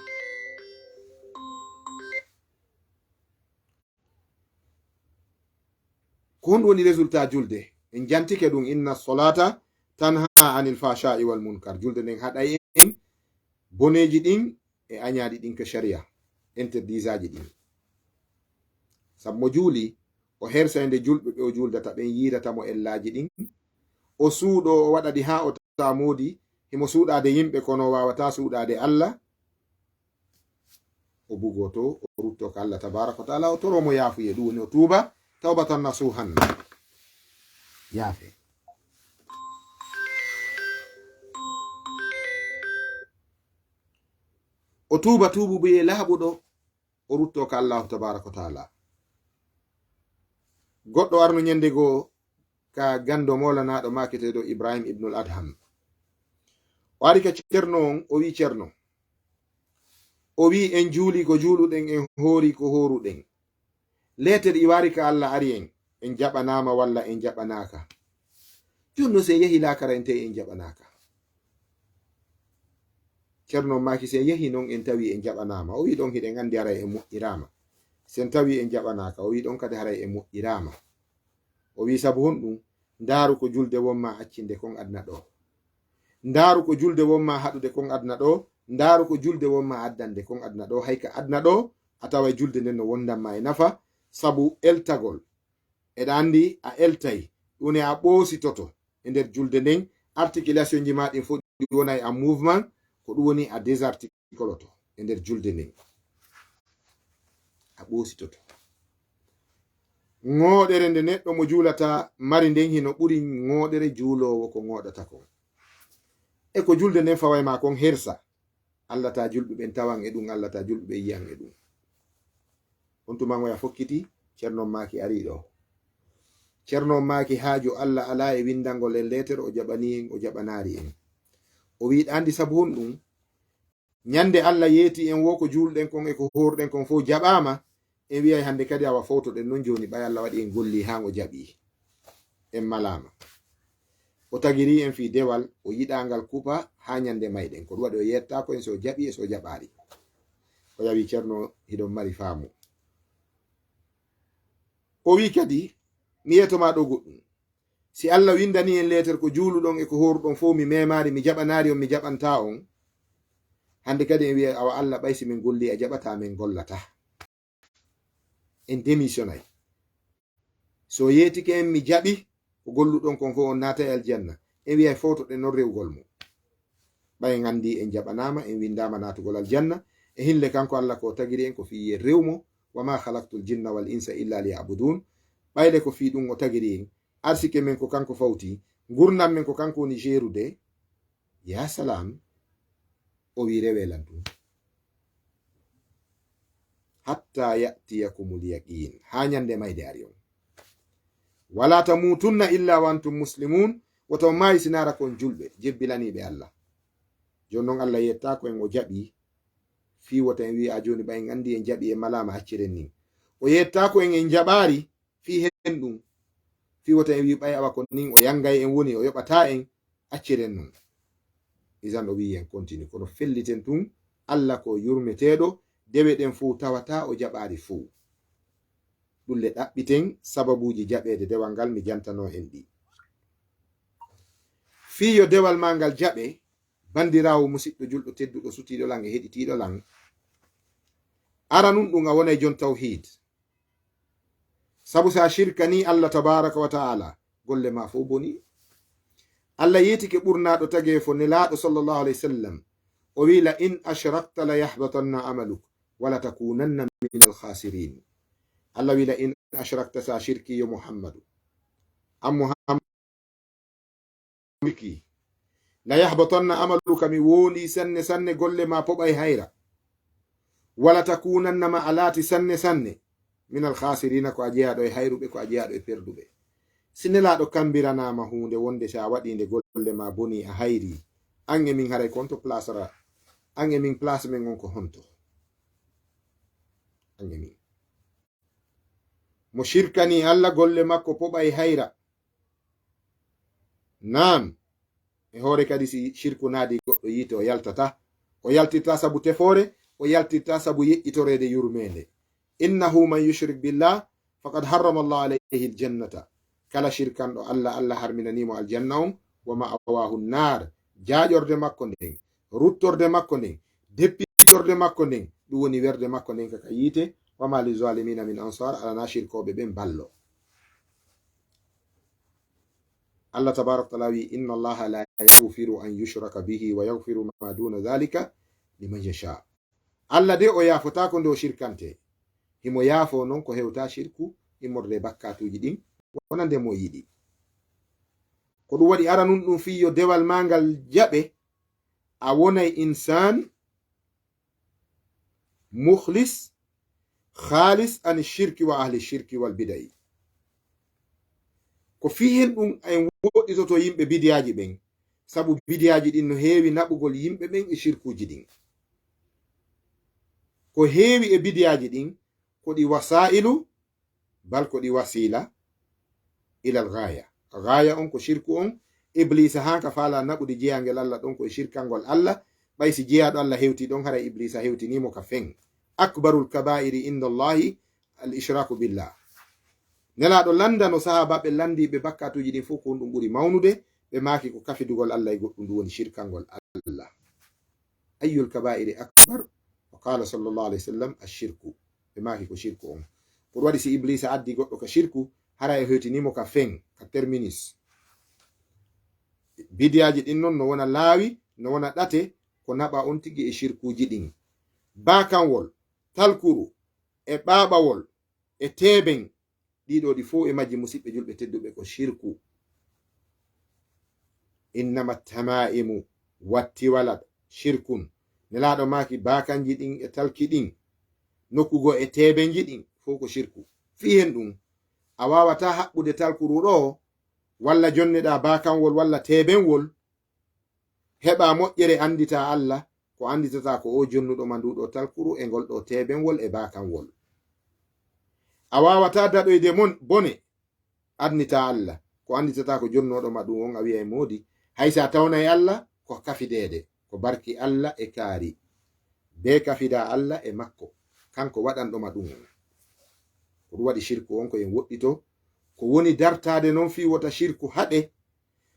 Ko honɗum woni résultat julde? En jantike ɗum, "Inna solata tanha anil fashai wal munkar." Julde nden haɗay en boneeji ɗin e añaaɗi ɗin ko sharia, interdisaaji ɗin. Sabu mo juuli, o hersa e nde julɓe ɓe o juuldata ɓen yiirata mo ellaaji ɗin. O suuɗo, o waɗa ɗi haa o tamoodi, himo suuɗaade yimɓe kono o waawataa suuɗaade Allah. O bugoo to, o ruttoo ka Allah tabaraka wa taala, o toroo mo yaafuye, ɗum woni o tuuba tawbatan nasuhan. Yaafe. O tuuba tuubu buye laaɓuɗo, o ruttoo ka Allahu tabaraka wa taala. Goɗɗo arno ñande goo ka gando moolanaaɗo maaketeeɗo Ibrahim ibnul Adham. O ari ka Cerno on, o wi'i, "Cerno," o wi'i, "en juuli ko juuluɗen, en hoori ko hooruɗen. Leeter iwaari ka Allah ari en, en jaɓanaama walla en jaɓanaaka. Jooni non si en yahi laakara en tawi en jaɓanaaka." Cerno on maaki, "Si en yahi non en tawi en jaɓanaama." O wi'i, "Ɗon hiɗen anndi haray en moƴƴiraama. Si en tawi en jaɓanaaka," o wi'i, "ɗon kadi haray en moƴƴiraama." O wi'i, "Sabu honɗum?" "Ndaaru ko julde wonma accinde kon aduna ɗo. Ndaaru ko julde wonma haɗude kon aduna ɗo. Ndaaru ko julde wonma addande kon aduna ɗo. Hay ka aduna ɗo, a taway julde nden no wondanma e nafa, sabu eltagol. Eɗa anndi a eltay, ɗum woni a ɓoositoto e nder julde nden, articulation ji ma ɗin fof ɗi wonay en mouvement, ko ɗum woni a désarticoloto e nder julde nden. A ɓoositoto." Ŋooɗere nde neɗɗo mo juulata mari nden hino ɓuri ŋooɗere juuloowo ko ŋooɗata kon. E ko julde nden faway ma kon hersa. Allah ta julɓe ɓen tawan e ɗum, Allah ta julɓe ɓen yi'an e ɗum. On tuma ngoya fokkiti, Cerno on maaki ari ɗo. Cerno on maaki haaju Allah alaa e winndangol en leeter, o jaɓani en, o jaɓanaari en. O wi'i ɗa anndi sabu honɗum? Ñande Allah yeeti en wo ko juulɗen kon e ko hoorɗen kon fof jaɓaama, en wi'ay hannde kadi awa fowtoɗen non jooni, ɓay Allah waɗi en golli haa ngo jaɓi. En malaama. O tagiri en fii dewal, o yiɗaa ngal kuɓa haa ñande mayɗen. Ko ɗum waɗi o yeettaako en so o jaɓi e so o jaɓaali. O yawi Cerno, hiɗon mari faamu. O wi'i kadi, mi yeeto ma ɗo goɗɗum. Si Allah winndani en leeter ko juuluɗon e ko hooruɗon fof, mi meemaari, mi jaɓanaari on, mi jaɓantaa on. Hannde kadi en wi'ay, awa Allah, ɓay si min golli a jaɓataa, min gollataa. En démissionnay. So yeetike en, mi jaɓi ko golluɗon kon fof, on naatay aljanna. En wi'ay fowtoɗen non rewgol mo. Ɓay en anndi en jaɓanaama, en winndaama naatugol aljanna. E hinle kanko Allah ko o tagiri en ko fii yen rew mo. "Wa ma khalaqtul jinna wal insa illa liya'budun." Ɓayle ko fii ɗum o tagiri en. Arsike men ko kanko fawti. Ngurndan men ko kanko woni jeerude. Ya salam. O wi rewe lan tun. Hatta ya'tiyakumul yaqin. Ha ñande mayde ari on. Wala tamutunna illa wa antum muslimun. Woto on maayi sinara kon julɓe, jebbilaniiɓe Allah. Jon non Allah yettaako en o jaɓi. Fii wota en wi a joni ɓay en andi en jaɓi en malama acciren nin. O yettaako en en jaɓaari fii hen ɗum. Fii wota en wi ɓay awa ko nin o yangay en woni o yoɓata en acciren non. Isan o wi en continue. Kono felliten tun Allah ko yurmeteeɗo, dewe ɗen fow tawata o jaɓaari fow. Ɗum le ɗaɓɓiten sababuuji jaɓeede dewal ngal mi jantano en ɗi. Fii yo dewal ma ngal jaɓe, bandiraawo musiɗɗo julɗo tedduɗo sutiiɗo lan e heɗitiiɗo lan. Ara nun ɗum a wonay jon tawhiid. Sabu sa shirkani Allah tabaraka wa ta'ala, golle ma fow boni. Allah yeetike ɓurnaaɗo tageefo nelaaɗo sallallahu alayhi wa sallam. O wi la in ashrakta la yahbatanna amaluk wa la takunanna min al khasirin. Allah wi la in ashrakta sa shirki yo Muhammadu. An Muhammadu shirki. La yahbatanna amaluka mi wondi sanne sanne golle ma poɓay hayra. Wala takunanna ma a laati sanne sanne. Min al khasirina ko a jeyaaɗo e hayruɓe ko a jeyaaɗo e perduɓe. Si nelaaɗo kambiranaama huunde wonde si a waɗi nde golle ma boni a hayri. An e min haray ko honto place ra. An e min place men on ko honto. An e min. Mo shirkani Allah golle makko poɓay hayra. Naam. E hoore kadi si shirku naadi goɗɗo yiite o yaltata. O yaltirta sabu tefoore, o yaltirta sabu yeƴƴitoreede yurmeende. Innahu man yushrik billah faqad harrama Allah alayhi aljannata. Kala shirkanɗo Allah, Allah harminanimo aljanna on, wa ma'awahu nnar. Jaaƴorde makko nden, ruttorde makko nden, deppitorde makko nden, ɗum woni werde makko nden ka ka yiite. Wa ma lizalimina min ansar, alana shirkooɓe ɓen ballo. Allah tabaraka wa taala wi inna allaha la yaghfiru an yushraka bihi wa yaghfiru ma duna dhalika liman yasha. Allah de o yaafotako nde o shirkante. Himo yaafo non ko hewta shirku immorde e bakkatuji ɗin wonande mo yiɗi. Ko ɗum waɗi aranun ɗum fii yo dewal ma ngal jaɓe. A wonay insan mukhlis khalis an shirki wa ahli shirki wal bida'i. Ko fii hen ɗum en woɗɗitoto yimɓe bidiyaaji ɓen, sabu bidiyaaji ɗin no heewi naɓugol yimɓe ɓen e shirkuuji ɗin. Ko heewi e bidiyaaji ɗin ko ɗi wasaa'ilu, bal ko ɗi wasiila ilal gaaya. Gaaya on ko shirku on. Ibliisa haa ka faala naɓude jeyaangel Allah ɗon ko e shirkangol Allah. Ɓay si jeyaaɗo Allah hewti ɗon, haray Ibliisa hewtinii mo ka feŋ. Akbarul kabaa'iri inda Allahi al ishraaku billah. Nelaaɗo landano sahaabaaɓe landiiɓe bakkatuuji ɗin fof ko honɗum ɓuri mawnude, ɓe maaki ko kafidugol Allah e goɗɗum, ɗum woni shirkangol Allah. Ayyul kabaa'iri akbar? Wa qaala sallallahu alayhi wa sallam ashirku. Ɓe maaki ko shirku on. Ko ɗum waɗi si Ibliisa addi goɗɗo ka shirku, hara e hoytinimo ka feŋ, ka terminus. Bidiyaaji ɗin non no wona laawi, no wona ɗate, ko naɓa on tigi e shirkuuji ɗin. Baakanwol, talkuru, e ɓaaɓawol, e teebeŋ, ɗiɗo ɗi fof e majji musiɓɓe julɓe tedduɓe ko shirku. Innama tama'imu wattiwalat shirkun. Nelaaɗo maaki baakanji ɗin e talki ɗin, nokkugo e teebenji ɗin fof ko shirku. Fii hen ɗum, a waawataa haɓɓude talkuru ɗo, walla jonneɗaa baakanwol walla teebenwol, heɓa moƴƴere anndita Allah, ko annditata ko o jonnuɗo ma ndu ɗo talkuru e ngol ɗo teebenwol e baakanwol. A waawataa daɗoyde mon bone, anndita Allah, ko annditata ko jonnoɗo ma ɗum on a wi'ay moodi, hay sa tawnay Allah, ko kafideede, ko barki Allah e kaari. Be kafida Allah e makko, kanko waɗanɗo ma ɗum on. Ko ɗum waɗi shirku on ko en woɗɗito, ko woni dartaade non fii wota shirku haɗe,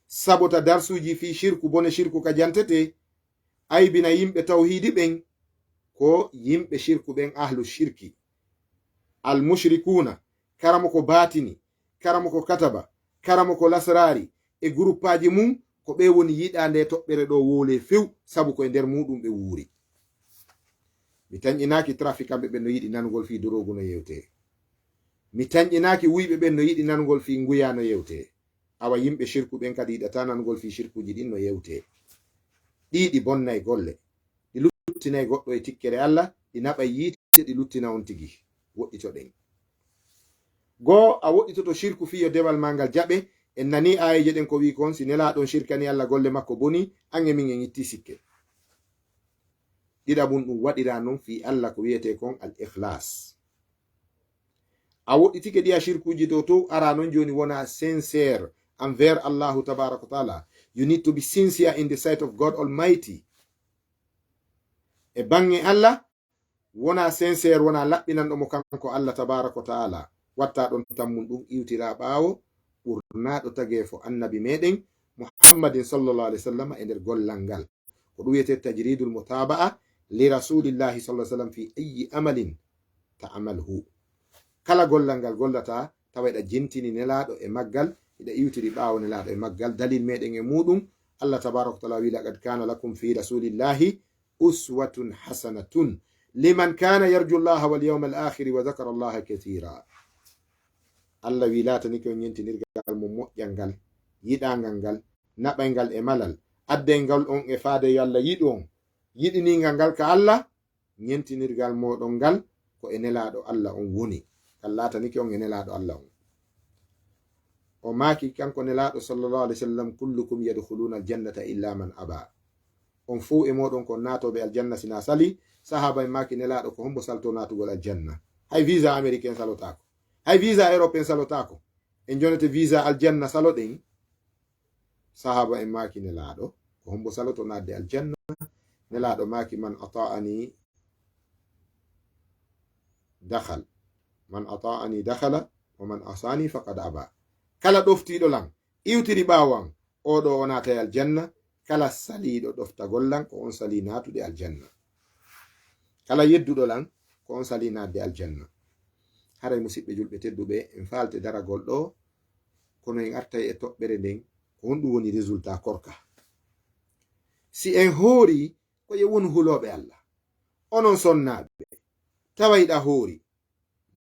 sabota darsuuji fii shirku, bone shirku ka jantete, aybina yimɓe tawhiidi ɓen, ko yimɓe shirku ɓen, ahlu shirki, al mushrikuuna, karamoko baatini, karamoko kataba, karamoko lasraari, e guruppaaji mum, ko ɓe woni yiɗaa nde toɓɓere ɗo woolee few, sabu ko e nder muuɗum ɓe wuuri. Mi tanƴinaaki trafikanɓe ɓen no yiɗi nanugol fii doroogu no yewtee. Mi tanƴinaaki wuyɓe ɓen no yiɗi nanugol fii nguyaa no yewtee. Awa yimɓe shirku ɓen kadi yiɗataa nanugol fii shirkuuji ɗin no yewtee. Ɗii ɗi bonnay golle. Ɗi luttinay goɗɗo e tikkere Alla, ɗi naɓay yiite, ɗi luttina on tigi. Woɗɗitoɗen. Goo, a woɗɗitoto shirku fii yo dewal maa ngal jaɓe. En nanii aayeeje ɗen ko wi'i kon, si nelaaɗo on shirkanii Alla golle makko bonii, an e min en ittii sikke. Ɗiɗaɓun, ɗun waɗiraa non fii Alla ko wi'etee kon al-ikhlaas. A woɗɗitike ɗii a shirkuuji ɗoo too, araa non jooni wonaa sincère envers Allahu tabaaraka wa taala. You need to be sincere in the sight of God Almighty. E baŋŋe Alla, wonaa sincère, wonaa laɓɓinanɗo mo kanko Alla tabaaraka wa taala. Wattaa ɗon tammun, ɗun iwtiraa ɓaawo ɓurnaaɗo tageefo Annabi meɗen Muhammadin sallallahu alayhi wa sallam e nder gollal ngal. Ko ɗun wi'etee tajridul mutaaba'a li Rasulillahi sallallahu alayhi wa sallam fi ayyi amalin ta'malhu. Kala gollal ngal gollataa, tawa hiɗa jentini Nelaaɗo e maggal, hiɗa iwtiri ɓaawo Nelaaɗo e maggal. Dalil meɗen e muɗum, Allah tabaaraka wa ta'ala wi'i, "Laqad kana lakum fi Rasulillahi uswatun hasanatun liman kana yarju Allaha wal yawmal akhiri wa dhakara Allaha kathira." Allah wi'i, "Laatanike on yentinirgal mo moƴƴal ngal, yiɗaangal ngal, naɓay ngal e malal, adday ngal on e faade yo Allah yiɗu on, yiɗiningal ngal ka Allah, yentinirgal mooɗon ngal ko e Nelaaɗo Allah on woni." Ngal laatanike on e Nelaaɗo Allah on. O maaki kanko Nelaaɗo sallallahu alayhi wa sallam, "Kullukum yadkhuluna al-jannata illa man aba." On fow e mooɗon ko naatooɓe aljanna si naa salii. Sahaaba en maaki Nelaaɗo, "Ko hombo saltoo naatugol aljanna? Hay visa américain salotaako. Hay visa européen salotaako. En jonete visa aljanna saloɗen." Sahaaba en maaki Nelaaɗo, "Ko hombo saloto naatde aljanna?" Nelaaɗo maaki, "Man ata'ani dakhal, man ata'ani dakhala, wa man asani faqad aba." Kala ɗoftiiɗo lan, iwtiri ɓaawo an, oo ɗoo o naatay aljanna. Kala saliiɗo ɗoftagol lan, ko on salii naatude aljanna. Kala yedduɗo lan, ko on salii naatde aljanna. Haray, musiɓɓe julɓe tedduɓe, en faalte daragol ɗoo, kono en artay e toɓɓere nden, ko honɗum woni résultat korka? Si en hoorii, ko yo wonu hulooɓe Allah. Onon sonnaaɓe, tawa hiɗa hoori,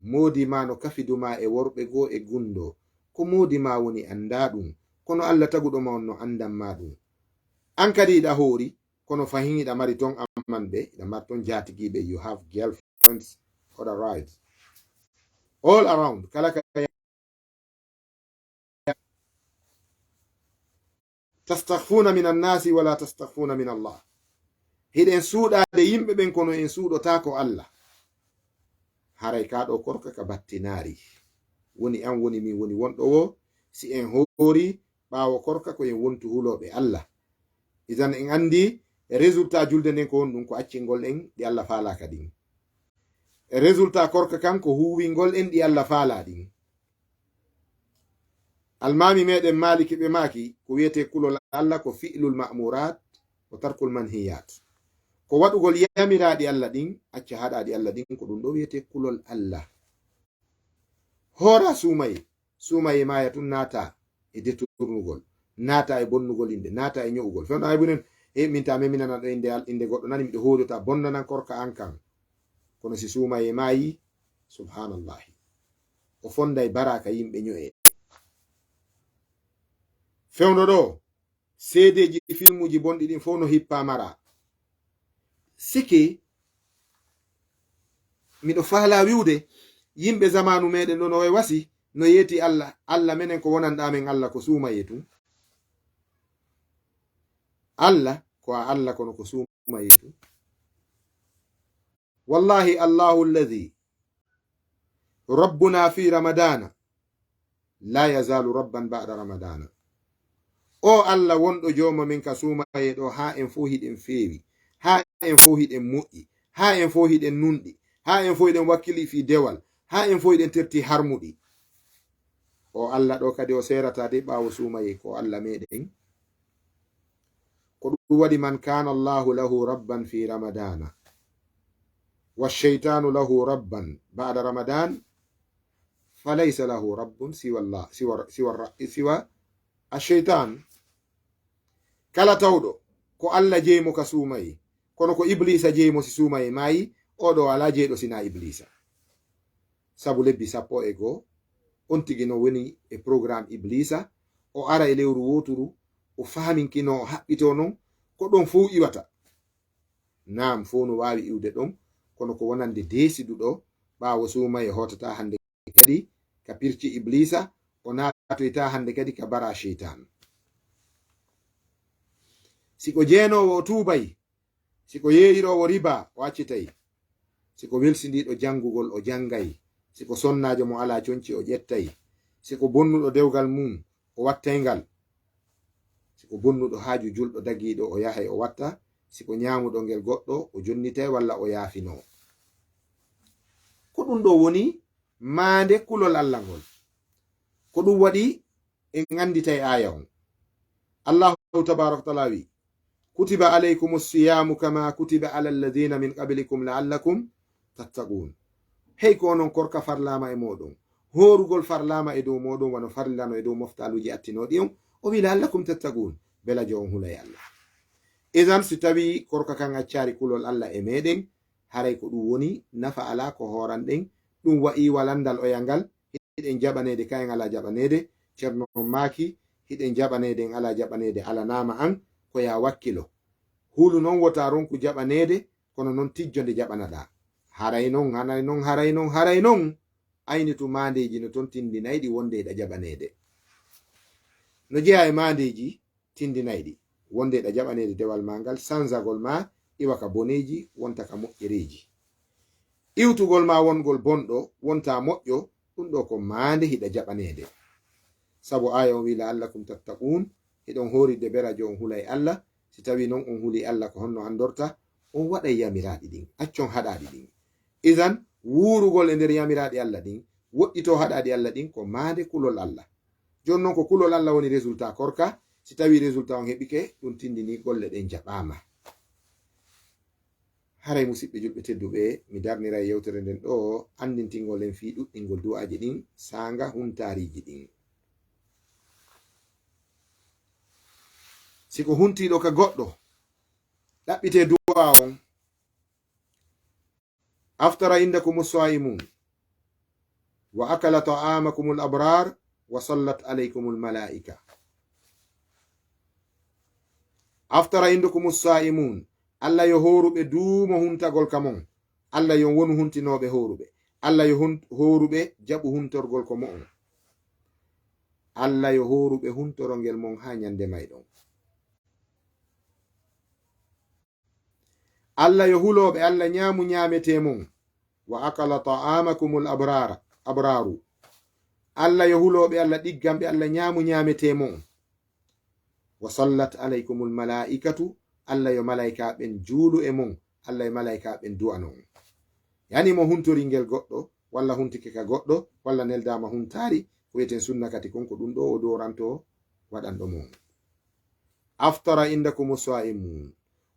moodi maa no kafidu maa e worɓe goo e gunndoo, ko moodi maa woni anndaa ɗum, kono Allah taguɗo ma on no anndan maa ɗum. An kadi hiɗa hoori, kono fahin hiɗa mari ton ammanɓe, hiɗa mari ton jaatigiiɓe, you have girlfriends, other rights. All around, kala ka tastakhfuna min annasi wala tastakhfuna min Allah. Hiɗen suuɗaade yimɓe ɓen, kono en suuɗotaako Allah. Haray kaa ɗoo korka ka battinaari. Woni an, woni min, woni wonɗo woo, si en hoori ɓaawo korka ko en wontu hulooɓe Allah. Idan en anndi résultat julde nden ko honɗum, ko accingol en ɗi Allah faalaaka ɗin. Résultat korka kan ko huuwingol en ɗi Allah faalaa ɗin. Almaami meɗen Maaliki ɓe maaki, ko wi'etee kulol Allah ko fi'lul ma'murat wa tarkul manhiyat. Ko waɗugol yamiraaɗi Allah ɗin, acca haɗaaɗi Allah ɗin, ko ɗum ɗoo wi'etee kulol Allah. Hoora suumaye, suumaye maaya tun naata e detournugol, naata e bonnugol innde, naata e ño'ugol. Fewndo ay bunen, e min ta meminana ɗo innde al-, innde goɗɗo nani miɗo hoodota bonnanan korka an kan. Kono si suumaye maayi, subhanallahi. O fonday baraka yimɓe ño'e. Fewndo ɗo, seedeeji filmuuji bonɗi ɗin fow no hippaa mara. Sike, miɗo faalaa wi'ude, yimɓe zamaanu meɗen ɗo no way wasi, no yeeti Allah, Allah menen ko wonanɗaa men Allah ko suumaye tun. Allah ko a Allah kono ko suumaye tun. Wallahi, Allahu alladhi rabbuna fi Ramadana la yazalu rabban ba'da Ramadana. O Allah wonɗo jooma men ka suumaye ɗo, haa en fow hiɗen feewi, haa en fow hiɗen moƴƴi, haa en fow hiɗen nunɗi, haa en fow hiɗen wakkili fii dewal, haa en fow hiɗen terti harmuɗi. O Allah ɗo kadi o seerataa de ɓaawo suumaye, ko Allah meɗen. Ko ɗum waɗi, man kana Allahu lahu rabban fi Ramadana, wa shaytanu lahu rabban ba'da Ramadan, falaysa lahu rabbun siwa Allah, siwa, siwa ra-, siwa ash-shaytan. Kala tawɗo ko Allah jeyi mo ka suumaye, kono ko Ibliisa jeyi mo si suumaye maayi, o ɗo alaa jeyɗo sinaa Ibliisa. Sabu lebbi sappo e goo, on tigi no woni e programme Ibliisa, o ara e lewru wooturu, o fahaminkino, o haɓɓito non, ko ɗon fow iwata. Naam, fow no waawi iwde ɗon, kono ko wonande deesiduɗo, ɓaawo suumaye hootata hannde kadi ka pirci Ibliisa, o naatoyta hannde kadi ka bara seytaan. Si ko jeenoowo, o tuubay. Si ko yeeyiroowo riba, o accitay. Si ko welsindiiɗo janngugol, o janngay. Si ko sonnaajo mo alaa conci, o ƴettay. Si ko bonnuɗo dewgal mum, o wattay ngal. Si ko bonnuɗo haaju julɗo dagiiɗo, o yahay o watta. Si ko ñaamuɗo ngel goɗɗo, o jonnitay walla o yaafinoo. Ko ɗum ɗo woni maande kulol Alla ngol. Ko ɗum waɗi en annditay aaya on. Allahu tabaaraka wa taala wi, "Kutiba alaykumu siyamu kama kutiba ala alladhina min qablikum la'allakum tattaqun." Hey ko onon korka farlaama e mooɗon. Hoorugol farlaama e dow mooɗon wano farlano e dow moftaaluuji attinooɗi on. O wi, "La'allakum tattaqun." Bela jo on hulay Alla. Idan si tawi korka kan accaari kulol Alla e meɗen, haray ko ɗum woni nafa alaa ko hooranɗen. Ɗum wa'i walandal oya ngal, hiɗen jaɓaneede ka en alaa jaɓaneede. Ceerno on maaki, hiɗen jaɓaneede, en alaa jaɓaneede, alanaama an, ko yaa wakkilo. Hulu non wota ronku jaɓaneede, kono non tijjo nde jaɓanaɗaa. Haray non, haray non, haray non, haray non, aynitu maandeeji no ton tindinayɗi wonde hiɗa jaɓaneede. No jeyaa e maandeeji tindinayɗi wonde hiɗa jaɓaneede dewal maa ngal, sanzagol maa iwa ka boneeji, wonta ka moƴƴereeji. Iwtugol maa wongol bonɗo, wonta moƴƴo, ɗum ɗo ko maande hiɗa jaɓaneede. Sabu aaya on wi, "La'allakum tattaqun", hiɗon hoorirde bera jo on hulay Alla. Si tawi non on huli Alla, ko honno andorta? On waɗay yamiraaɗi ɗin, accon haɗaaɗi ɗin. Idan, wuurugol e nder yamiraaɗi Alla ɗin, woɗɗitoo haɗaaɗi Alla ɗin, ko maande kulol Alla. Jooni non ko kulol Alla woni résultat korka. Si tawi résultat on heɓike, ɗum tindini golle ɗen jaɓaama. Haray, musiɓɓe julɓe tedduɓe, mi darniray yewtere nden ɗo, anndintingol en fii ɗuɗɗingol du'aaji ɗin, saanga huntaariiji ɗin. Si ko huntiiɗo ka goɗɗo, ɗaɓɓitee du'aa on. Aftara indakumu saimun, wa akala ta'amakumul abrar, wa sallat alaykumul malaika. Aftara indakumu saimun, Alla yo hooruɓe duumo huntagol ka mon. Alla yo wonu huntinooɓe hooruɓe. Alla yo hun-, hooruɓe jaɓu huntorgol ko mo'on. Alla yo hooruɓe huntoro ngel mon haa ñande mayɗon. Alla yo hulooɓe Alla ñaamu ñaametee mon. Wa akala ta'amakumul abrara, abraru. Alla yo hulooɓe Alla ɗigganɓe Alla ñaamu ñaametee mon. Wa sallat alaykumul malaikatu. Alla yo malaika ɓen juulu e mon. Alla yo malaika ɓen du'ano on. Yani mo huntori ngel goɗɗo, walla huntike ka goɗɗo, walla neldaama huntaari, ko wi'eten sunna kati kon, ko ɗum ɗo o dooranto waɗanɗo mo on. Aftara indakumu saimun,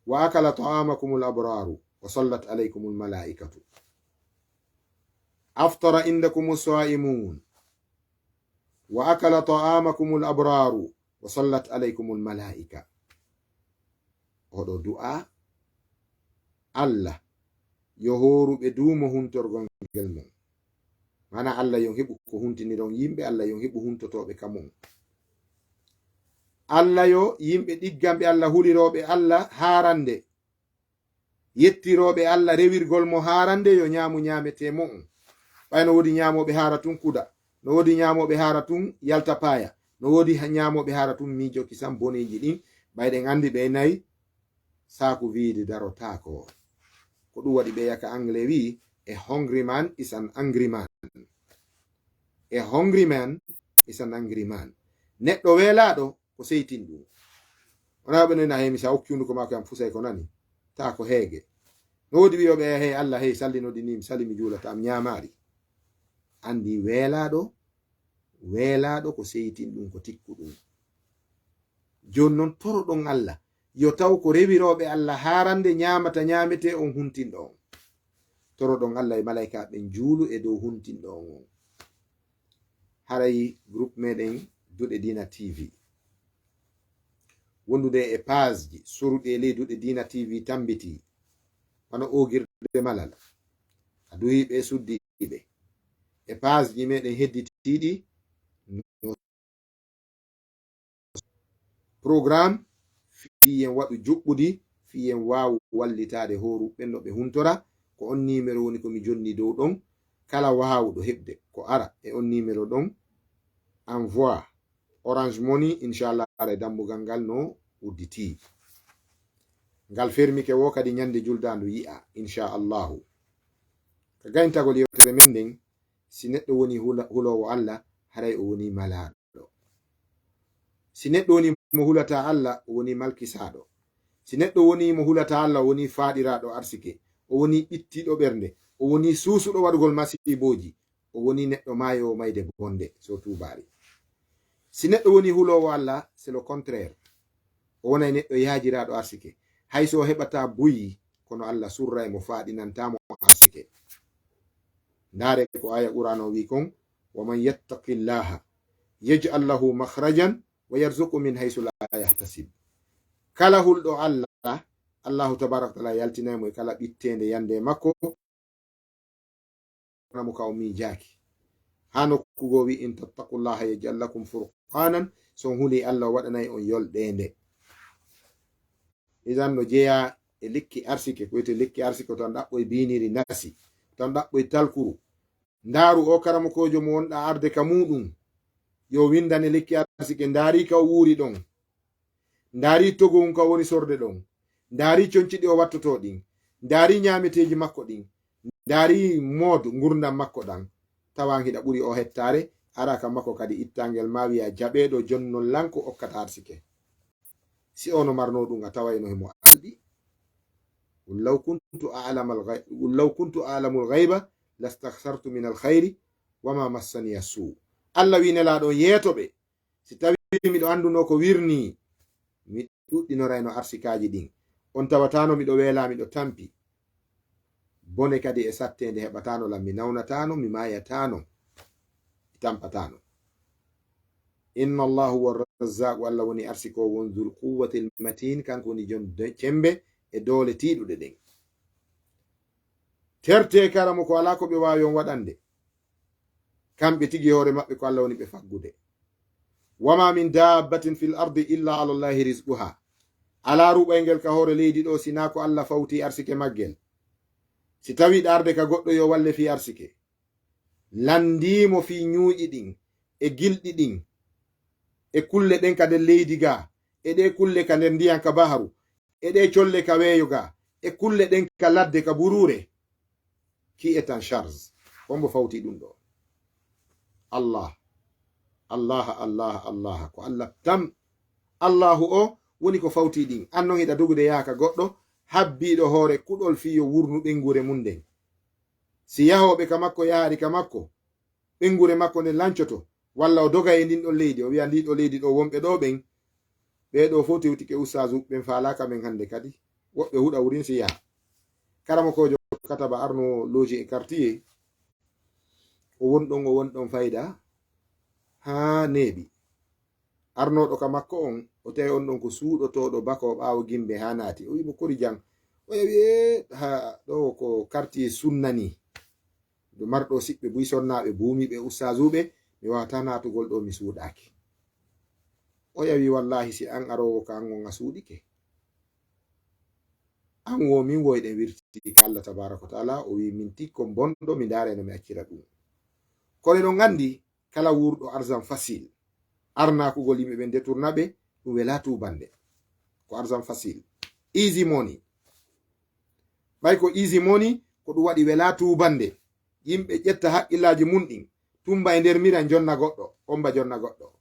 wa akala ta'amakumul abraru, wa sallat alaykumul malaikatu. Aftara indakumu saimun, wa akala ta'amakumul abraru, wa sallat alaykumul malaika. Oɗo du'a, Alla yo hooruɓe duumo huntorgol ngel mon. Mana Alla yo heɓu ko huntiniron yimɓe, Alla yo heɓu huntotooɓe ka mon. Alla yo yimɓe ɗigganɓe Alla, hulirooɓe Alla haarande, yettirooɓe Alla rewirgol mo haarande, yo ñaamu ñaametee mo on. Ɓay no woodi ñaamooɓe haara tun kuda, no woodi ñaamooɓe haara tun yalta paaya, no woodi ha-, ñaamooɓe haara tun miijo kisan boneeji ɗin. Ɓay ɗen anndi ɓe nayi, saaku viide darotaako. Ko ɗum waɗi ɓe yaka anglais wi, "A hungry man is an angry man." A hungry man is an angry man. Neɗɗo weelaaɗo ko seytin ɗum. Wona ɓe nena, "Hey, mi sa okki hunduko maako yam fusay ko nani." Taa ko heege. No woodi wi'ooɓe, "Hey, Alla, hey, salli no ɗi ni, mi sali mi juulata, am ñaamaari." Anndi weelaaɗo, weelaaɗo ko seytin ɗum, ko tikku ɗum. Jooni non toroɗon Alla, yo taw ko rewirooɓe Alla haarande ñaamata ñaametee on huntinɗo on. Toroɗon Alla e malaika ɓen juulu e dow huntinɗo on on. Haray groupe meɗen Duɗe Diina T V. Wondude e page ji soruɗi e ley Duɗe Diina T V tambiti, wano oogirde malal. A duhi ɓe, suddi ɓe. E page ji meɗen hedditiiɗi, no programme, fii en waɗu juɓɓudi, fii en waawu wallitaade hooru ɓen no ɓe huntora. Ko on numéro woni ko mi jonni dow ɗon. Kala waawuɗo heɓde ko ara e on numéro ɗon, envoie Orange Money, inchallah, ara e dambugal ngal no udditii. Ngal fermike wo kadi ñande juldaandu yi'a, inchallahu. Ka gayntagol yewtere men nden, si neɗɗo woni hula-, huloowo Allah, haray o woni malaaɗo. Si neɗɗo woni mo hulataa Allah, o woni malkisaaɗo. Si neɗɗo woni mo hulataa Allah, o woni faaɗiraaɗo arsike, o woni ɓittiiɗo ɓernde, o woni suusuɗo waɗugol masiibooji, o woni neɗɗo maayoowo mayde bonde, so tuubaali. Si neɗɗo woni huloowo Allah, c'est le contraire. O wonay neɗɗo yaajiraaɗo arsike. Hay so o heɓataa buy, kono Allah surray mo, faaɗinantaa mo arsike. Ndaare ko aya Qur'an o wi kon, "Wa man yattaqillaha yaj'al lahu makhrajan wa yarzuqhu min haythu la yahtasib." Kala hulɗo Allah, Allahu tabaraka wa taala yaltinay mo e kala ɓitteende yande makko, mo ka o miijaaki. Haa nokku goo wi, "In tattaqullaha yaj'al lakum furqanan." So on huli Allah, o waɗanay on yolɗeende. Idan no jeyaa e lekki arsike, ko wiyetee lekki arsike, to on ɗaɓɓoy biiniri nasi, to on ɗaɓɓoy talkuru. Ndaaru o karamokoojo mo wonɗa arde ka muuɗum, yo windane lekki arsike, ndaari ka o wuuri ɗon. Ndaari togowu ka woni sorde ɗon. Ndaari conci ɗi o wattotoo ɗin. Ndaari ñaameteeji makko ɗin. Ndaari mood ngurndan makko ɗan. Tawan hiɗa ɓuri o hettaare, ara ka makko kadi ittangel ma wi'a jaɓeeɗo jonnol lan ko okkata arsike. Si ono marno ɗum a tawayno himo alɗi. "Qul law kuntu a'lamal ghay-, qul law kuntu a'lamul ghayba lastakthartu minal khayri wa ma massaniya suu." Allah wi Nelaaɗo on yeeto ɓe. Si tawi miɗo annduno ko wirnii, mi ɗuɗɗinorayno arsikaaji ɗin. On tawataano miɗo weelaa, miɗo tampi. Bone kadi e satteende heɓataano lan, mi nawnataano, mi maayataano, mi tampataano. Inna Allahu wa razzaqu, Allah woni arsikoowo on, dhul quwwatil matin, kanko woni jom de-, cembe e doole tiiɗuɗe ɗen. Tertee karamo ko alaa ko ɓe waawi on waɗande. Kamɓe tigi hoore maɓɓe ko Allah woni ɓe faggude. "Wa ma min dabbatin fil ardi illa ala Allahi rizquha." Alaa ruɓayngel ka hoore leydi ɗo, sinaa ko Allah fawti arsike maggel. Si tawi ɗa arde ka goɗɗo yo walle fii arsike, lanndii mo fii ñuuƴi ɗin, e gilɗi ɗin, e kulle ɗen ka nder leydi ga, e ɗe kulle ka nder ndiyan ka baharu, e ɗe colle ka weeyo ga, e kulle ɗen ka ladde ka buruure. Qui est en charge? Hombo fawti ɗum ɗo? Allah. Allah, Allah, Allah. Ko Allah tan. Allahu o woni ko fawti ɗin. An non hiɗa dogude yaha ka goɗɗo, habbiiɗo hoore kuɗol fii yo wurnu ɓeynguure mum nden. Si yahooɓe ka makko yahaali ka makko, ɓeynguure makko nden lancoto, walla o doga e ndin ɗon leydi, o wi'a, "Ndi ɗo leydi ɗo, wonɓe ɗo ɓen, ɓee ɗo fof tewtike ustaasu, ɓen faalaaka men hannde kadi." Woɓɓe huɗa wurin si yaha. Karamokoojo kataba arno looji e quartier, o won ɗon, o won ɗon fayda haa neeɓi. Arnooɗo ka makko on, o tawi on ɗon ko suuɗotooɗo bako ɓaawo gimbe haa naati. O wi'i mo, "Kori jam?" O yawi, "E, ha ɗo ko quartier sunna ni. Ɗo marɗo siɓɓe buy sonnaaɓe buumiiɓe ustaazuuɓe, mi waawataa naatugol ɗo mi suuɗaaki." O yawi, "Wallaahi, si an aroowo ka an on a suuɗike. An wo min woyɗen wirti ka Allah tabaaraka wa taala." O wi'i, "Min tikko bonɗo, mi ndaare no mi accira ɗum." Kono eɗon anndi, kala wuurɗo argent facile, arnakugol yimɓe ɓen, détourna ɓe, ɗum wela tuubande. Ko argent facile. Easy money. Ɓay ko easy money, ko ɗum waɗi wela tuubande. Yimɓe ƴetta haqqillaaji mun ɗin, tumba e nder mira, jonna goɗɗo, omba jonna goɗɗo.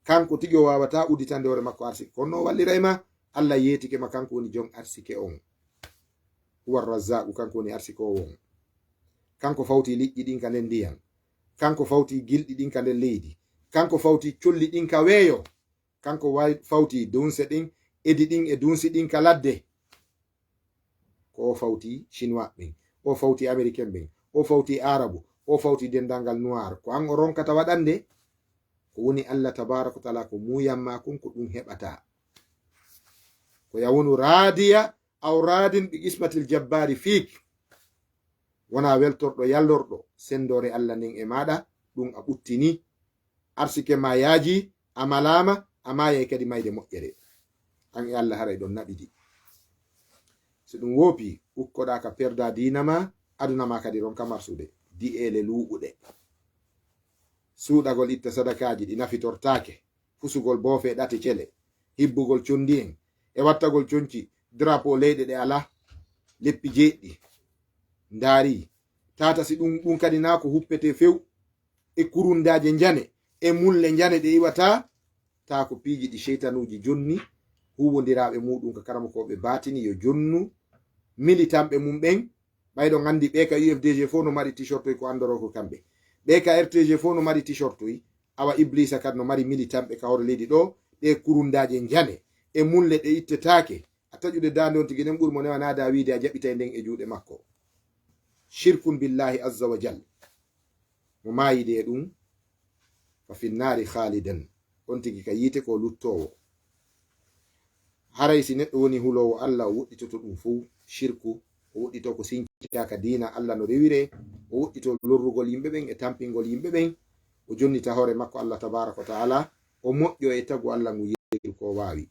Kanko tigi o waawataa udditande hoore makko arsike. Kono no o walliray ma, Allah yeetike ma, kanko woni jon arsike on. Huwa Razzaqu, kanko woni arsikoowo on. Kanko fawti liƴƴi ɗin ka nder ndiyan. Kanko fawti gilɗi ɗin ka nder leydi. Kanko fawti colli ɗin ka weeyo. Kanko wa-, fawti dunse ɗin, edi ɗin e dunsi ɗin ka ladde. Ko o fawti Chinois ɓen, o fawti Américain ɓen, o fawti Arabu, o fawti denndaangal noir. Ko an o ronkata waɗande? Ko woni Allah tabaaraka wa taala ko muuyan ma kun, ko ɗum heɓata. Ko yawunu raadiya aw raadin bi qismatil jabbaari fiik. Wona weltorɗo yallorɗo senndoore Allah nden e maaɗa, ɗum a ɓuttini. Arsike ma yaaji, a malaama, a maayay kadi mayde moƴƴere. An e Allah haray ɗon naɓidi. So ɗum woopi, ukkoɗaa ka perda diina ma, aduna ma kadi ronka marsude. Di'eele luuɓuɗe. Suuɗagol itta sadakaaji ɗi nafitortaake, fusugol boofe ɗate cele, hibbugol conndi en, e wattagol conci drapeau leyɗe ɗe alaa, leppi jeeɗiɗi. Ndaari, tata si ɗum, ɗum kadi naa ko huppetee few, e kurundaaje njane, e mulle njane ɗe iwata, taa ko piiji ɗi seytanuuji jonni, huuwondiraaɓe muuɗum ka karamokooɓe baatini yo jonnu, militanɓe mum ɓen, ɓay ɗon anndi ɓe ka U F D G fof no mari t-shirt ko anndoroo ko kamɓe. Ɓe ka R T G fof no mari t-shirt, awa Ibliisa kadi no mari militanɓe ka hoore leydi ɗo, ɗe kurundaaje njane, e mulle ɗe ittetaake, a taƴude daande on tigi ɗen ɓuri mo newa naada wiide a jaɓitay nden e juuɗe makko. Shirkun billahi azza wa jal. Mo maayidi e ɗum, fa finnaari khaalidan. On tigi ka yiite ko luttoowo. Haray si neɗɗo woni huloowo Allah, o woɗɗitoto ɗum fow, shirku, o woɗɗito ko sincitaaka diina Allah no rewiree, o woɗɗito lorrugol yimɓe ɓen e tampingol yimɓe ɓen, o jonnita hoore makko Allah tabaaraka wa ta'ala, o moƴƴo e tagu Allah ngu yeru ko o waawi.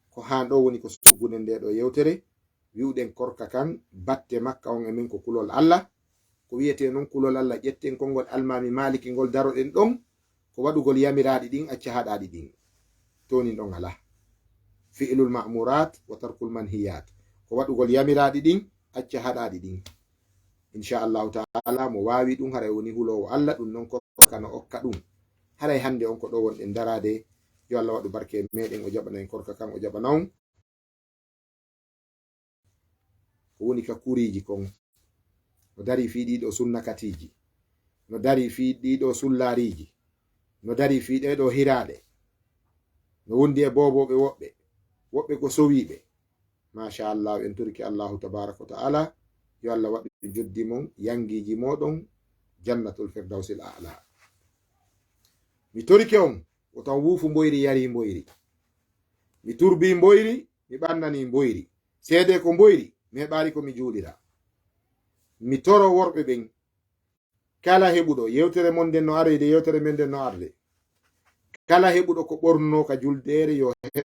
Ko haan ɗo woni ko suggude nde ɗo yewtere, wi'uɗen korka kan, batte makka on e men ko kulol Allah. Ko wi'etee non kulol Allah, ƴetten konngol Almaami Maaliki ngol daroɗen ɗon, ko waɗugol yamiraaɗi ɗin, acca haɗaaɗi ɗin. Toonin ɗon alaa. Fi'lul ma'muuraat wa tarkul manhiyaat. Ko waɗugol yamiraaɗi ɗin, acca haɗaaɗi ɗin. Insha Allahu ta'ala, mo waawi ɗum, haray woni huloowo Allah, ɗum non korka no okka ɗum. Haray hannde on ko ɗo wonɗen daraade. Yo Allah waɗu barke e meɗen, o jaɓana en korka kan, o jaɓana on. Ko woni ka kuriiji kon. No darii fii ɗii ɗoo sunnakatiiji. No darii fii ɗii ɗoo sullaariiji. No darii fii ɗee ɗoo hiraaɗe. No wondi e boobooɓe woɓɓe. Woɓɓe ko sowiiɓe. Machallah, en torike Allahu tabaaraka wa ta'ala, yo Allah waɗu joddi mon, yangiiji mooɗon, jannatul firdawsil a'la. Mi torike on, wota on wuufu mboyri, yari mboyri. Mi turbii mboyri, mi ɓannanii mboyri. Seedee ko mboyri, mi heɓaali ko mi juulira. Mi toro worɓe ɓen, kala heɓuɗo, yewtere mon nden no aroyde, yewtere men nden no arde. Kala heɓuɗo ko ɓornunoo ka juldeere, yo heɓ.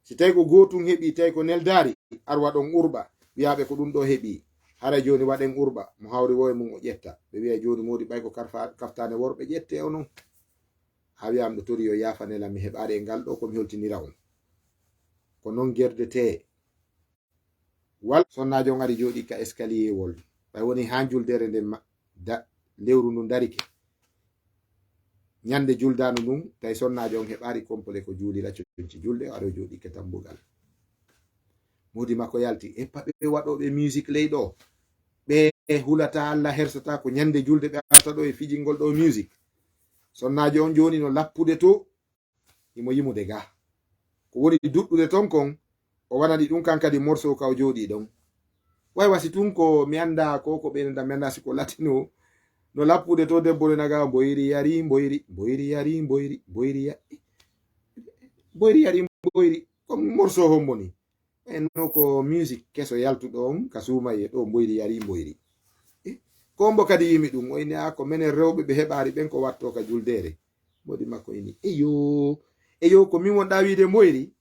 Si tawi ko gootum heɓi, tawi ko neldaari, ar waɗon urɓa, wiyaaɓe ko ɗum ɗo heɓi. Haray jooni waɗen urɓa, mo hawri woo e mum o ƴetta. Ɓe wiya jooni moodi ɓay ko karfa-, kaftaane worɓe ƴette o non. Haa wiyaama ɗo tori yo yaafane lan, mi heɓaari e ngal ɗo ko mi holtinira on. Ko non gerdetee. Wal sonnaajo on ari jooɗii ka escalier wol. Ɓay woni haa juldeere nden ma-, da-, lewru ndun darike. Ñande juldaandu ndun, tawi sonnaajo on heɓaari complet ko juulira, conci julde, o ari o jooɗii ka dambugal. Moodi makko yalti, e paɓe waɗooɓe musique ley ɗo. Ɓe hulata Allah, hersata ko ñande julde ɓe arta ɗo e fijingol ɗo musique. Sonnaajo on jooni no lappude to, himo yimude ga. Ko woni duɗɗude ton kon, o waɗani ɗum kan kadi morceau ka o jooɗii ɗon. Way wasi tun ko mi anndaa ko, ko ɓe nda mi anndaa si ko latino. No lappude to debbo ne naga mboyri yari, mboyri, mboyri yari, mboyri, mboyri ya-, mboyri yari, mboyri. Ko morceau hombo ni? E no ko musique keso yaltuɗo on ka suumaye ɗo mboyri yari, mboyri. Eh, ko mbo kadi yimi ɗum, o inni, "A, ko menen rewɓe ɓe heɓaari ɓen ko watto ka juldeere." Moodi makko inni, "Eyo, eyo, ko min wonɗaa wiide mboyri?"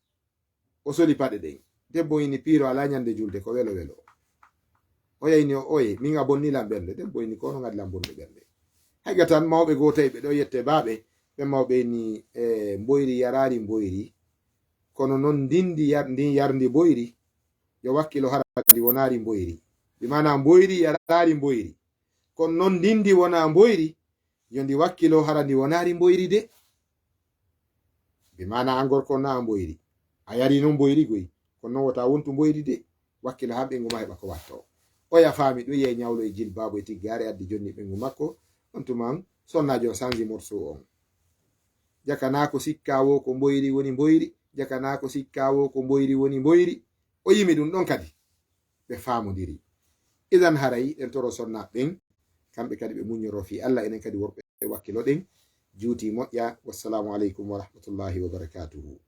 O soli paɗe ɗen. Debbo inni, "Piiro alaa ñande julde, ko welo welo." O yayni o, "Oye, min a bonni lan ɓernde." Debbo inni, "Ko no ngadi lan bonde ɓernde?" Hayga tan mawɓe gootay ɓe ɗo yette baaɓe, ɓe mawɓe inni, "E mboyri yaraari mboyri, kono non ndin ndi yar-, ndin yarndi mboyri, yo wakkilo hara ndi wonaari mboyri." Bi maana mboyri yaraari mboyri, kono non ndin ndi wonaa mboyri, yo ndi wakkilo hara ndi wonaari mboyri de. Bi maana an gorko na mboyri. A yari non mboyri goy. Kono non wota wontu mboyri de. Wakkilo haa ɓeyngu ma heɓa ko watto. Oya faami ɗum, yehi ñawlo e jilbaabu e tiggaare, addi jonni ɓeyngu makko. On tuman sonnaajo on sanji morceau on. Jaka naa ko sikka wo ko mboyri woni mboyri. Jaka naa ko sikka wo ko mboyri woni mboyri. O yimi ɗum ɗon kadi. Ɓe faamondiri. Idan haray ɗen toro sonnaaɓe ɓen. Kamɓe kadi ɓe muññoro fii Allah, enen kadi worɓe wakkiloɗen. Juuti moƴƴa. Wassalaamu aleykum wa rahmatullahi wa barakatuhu.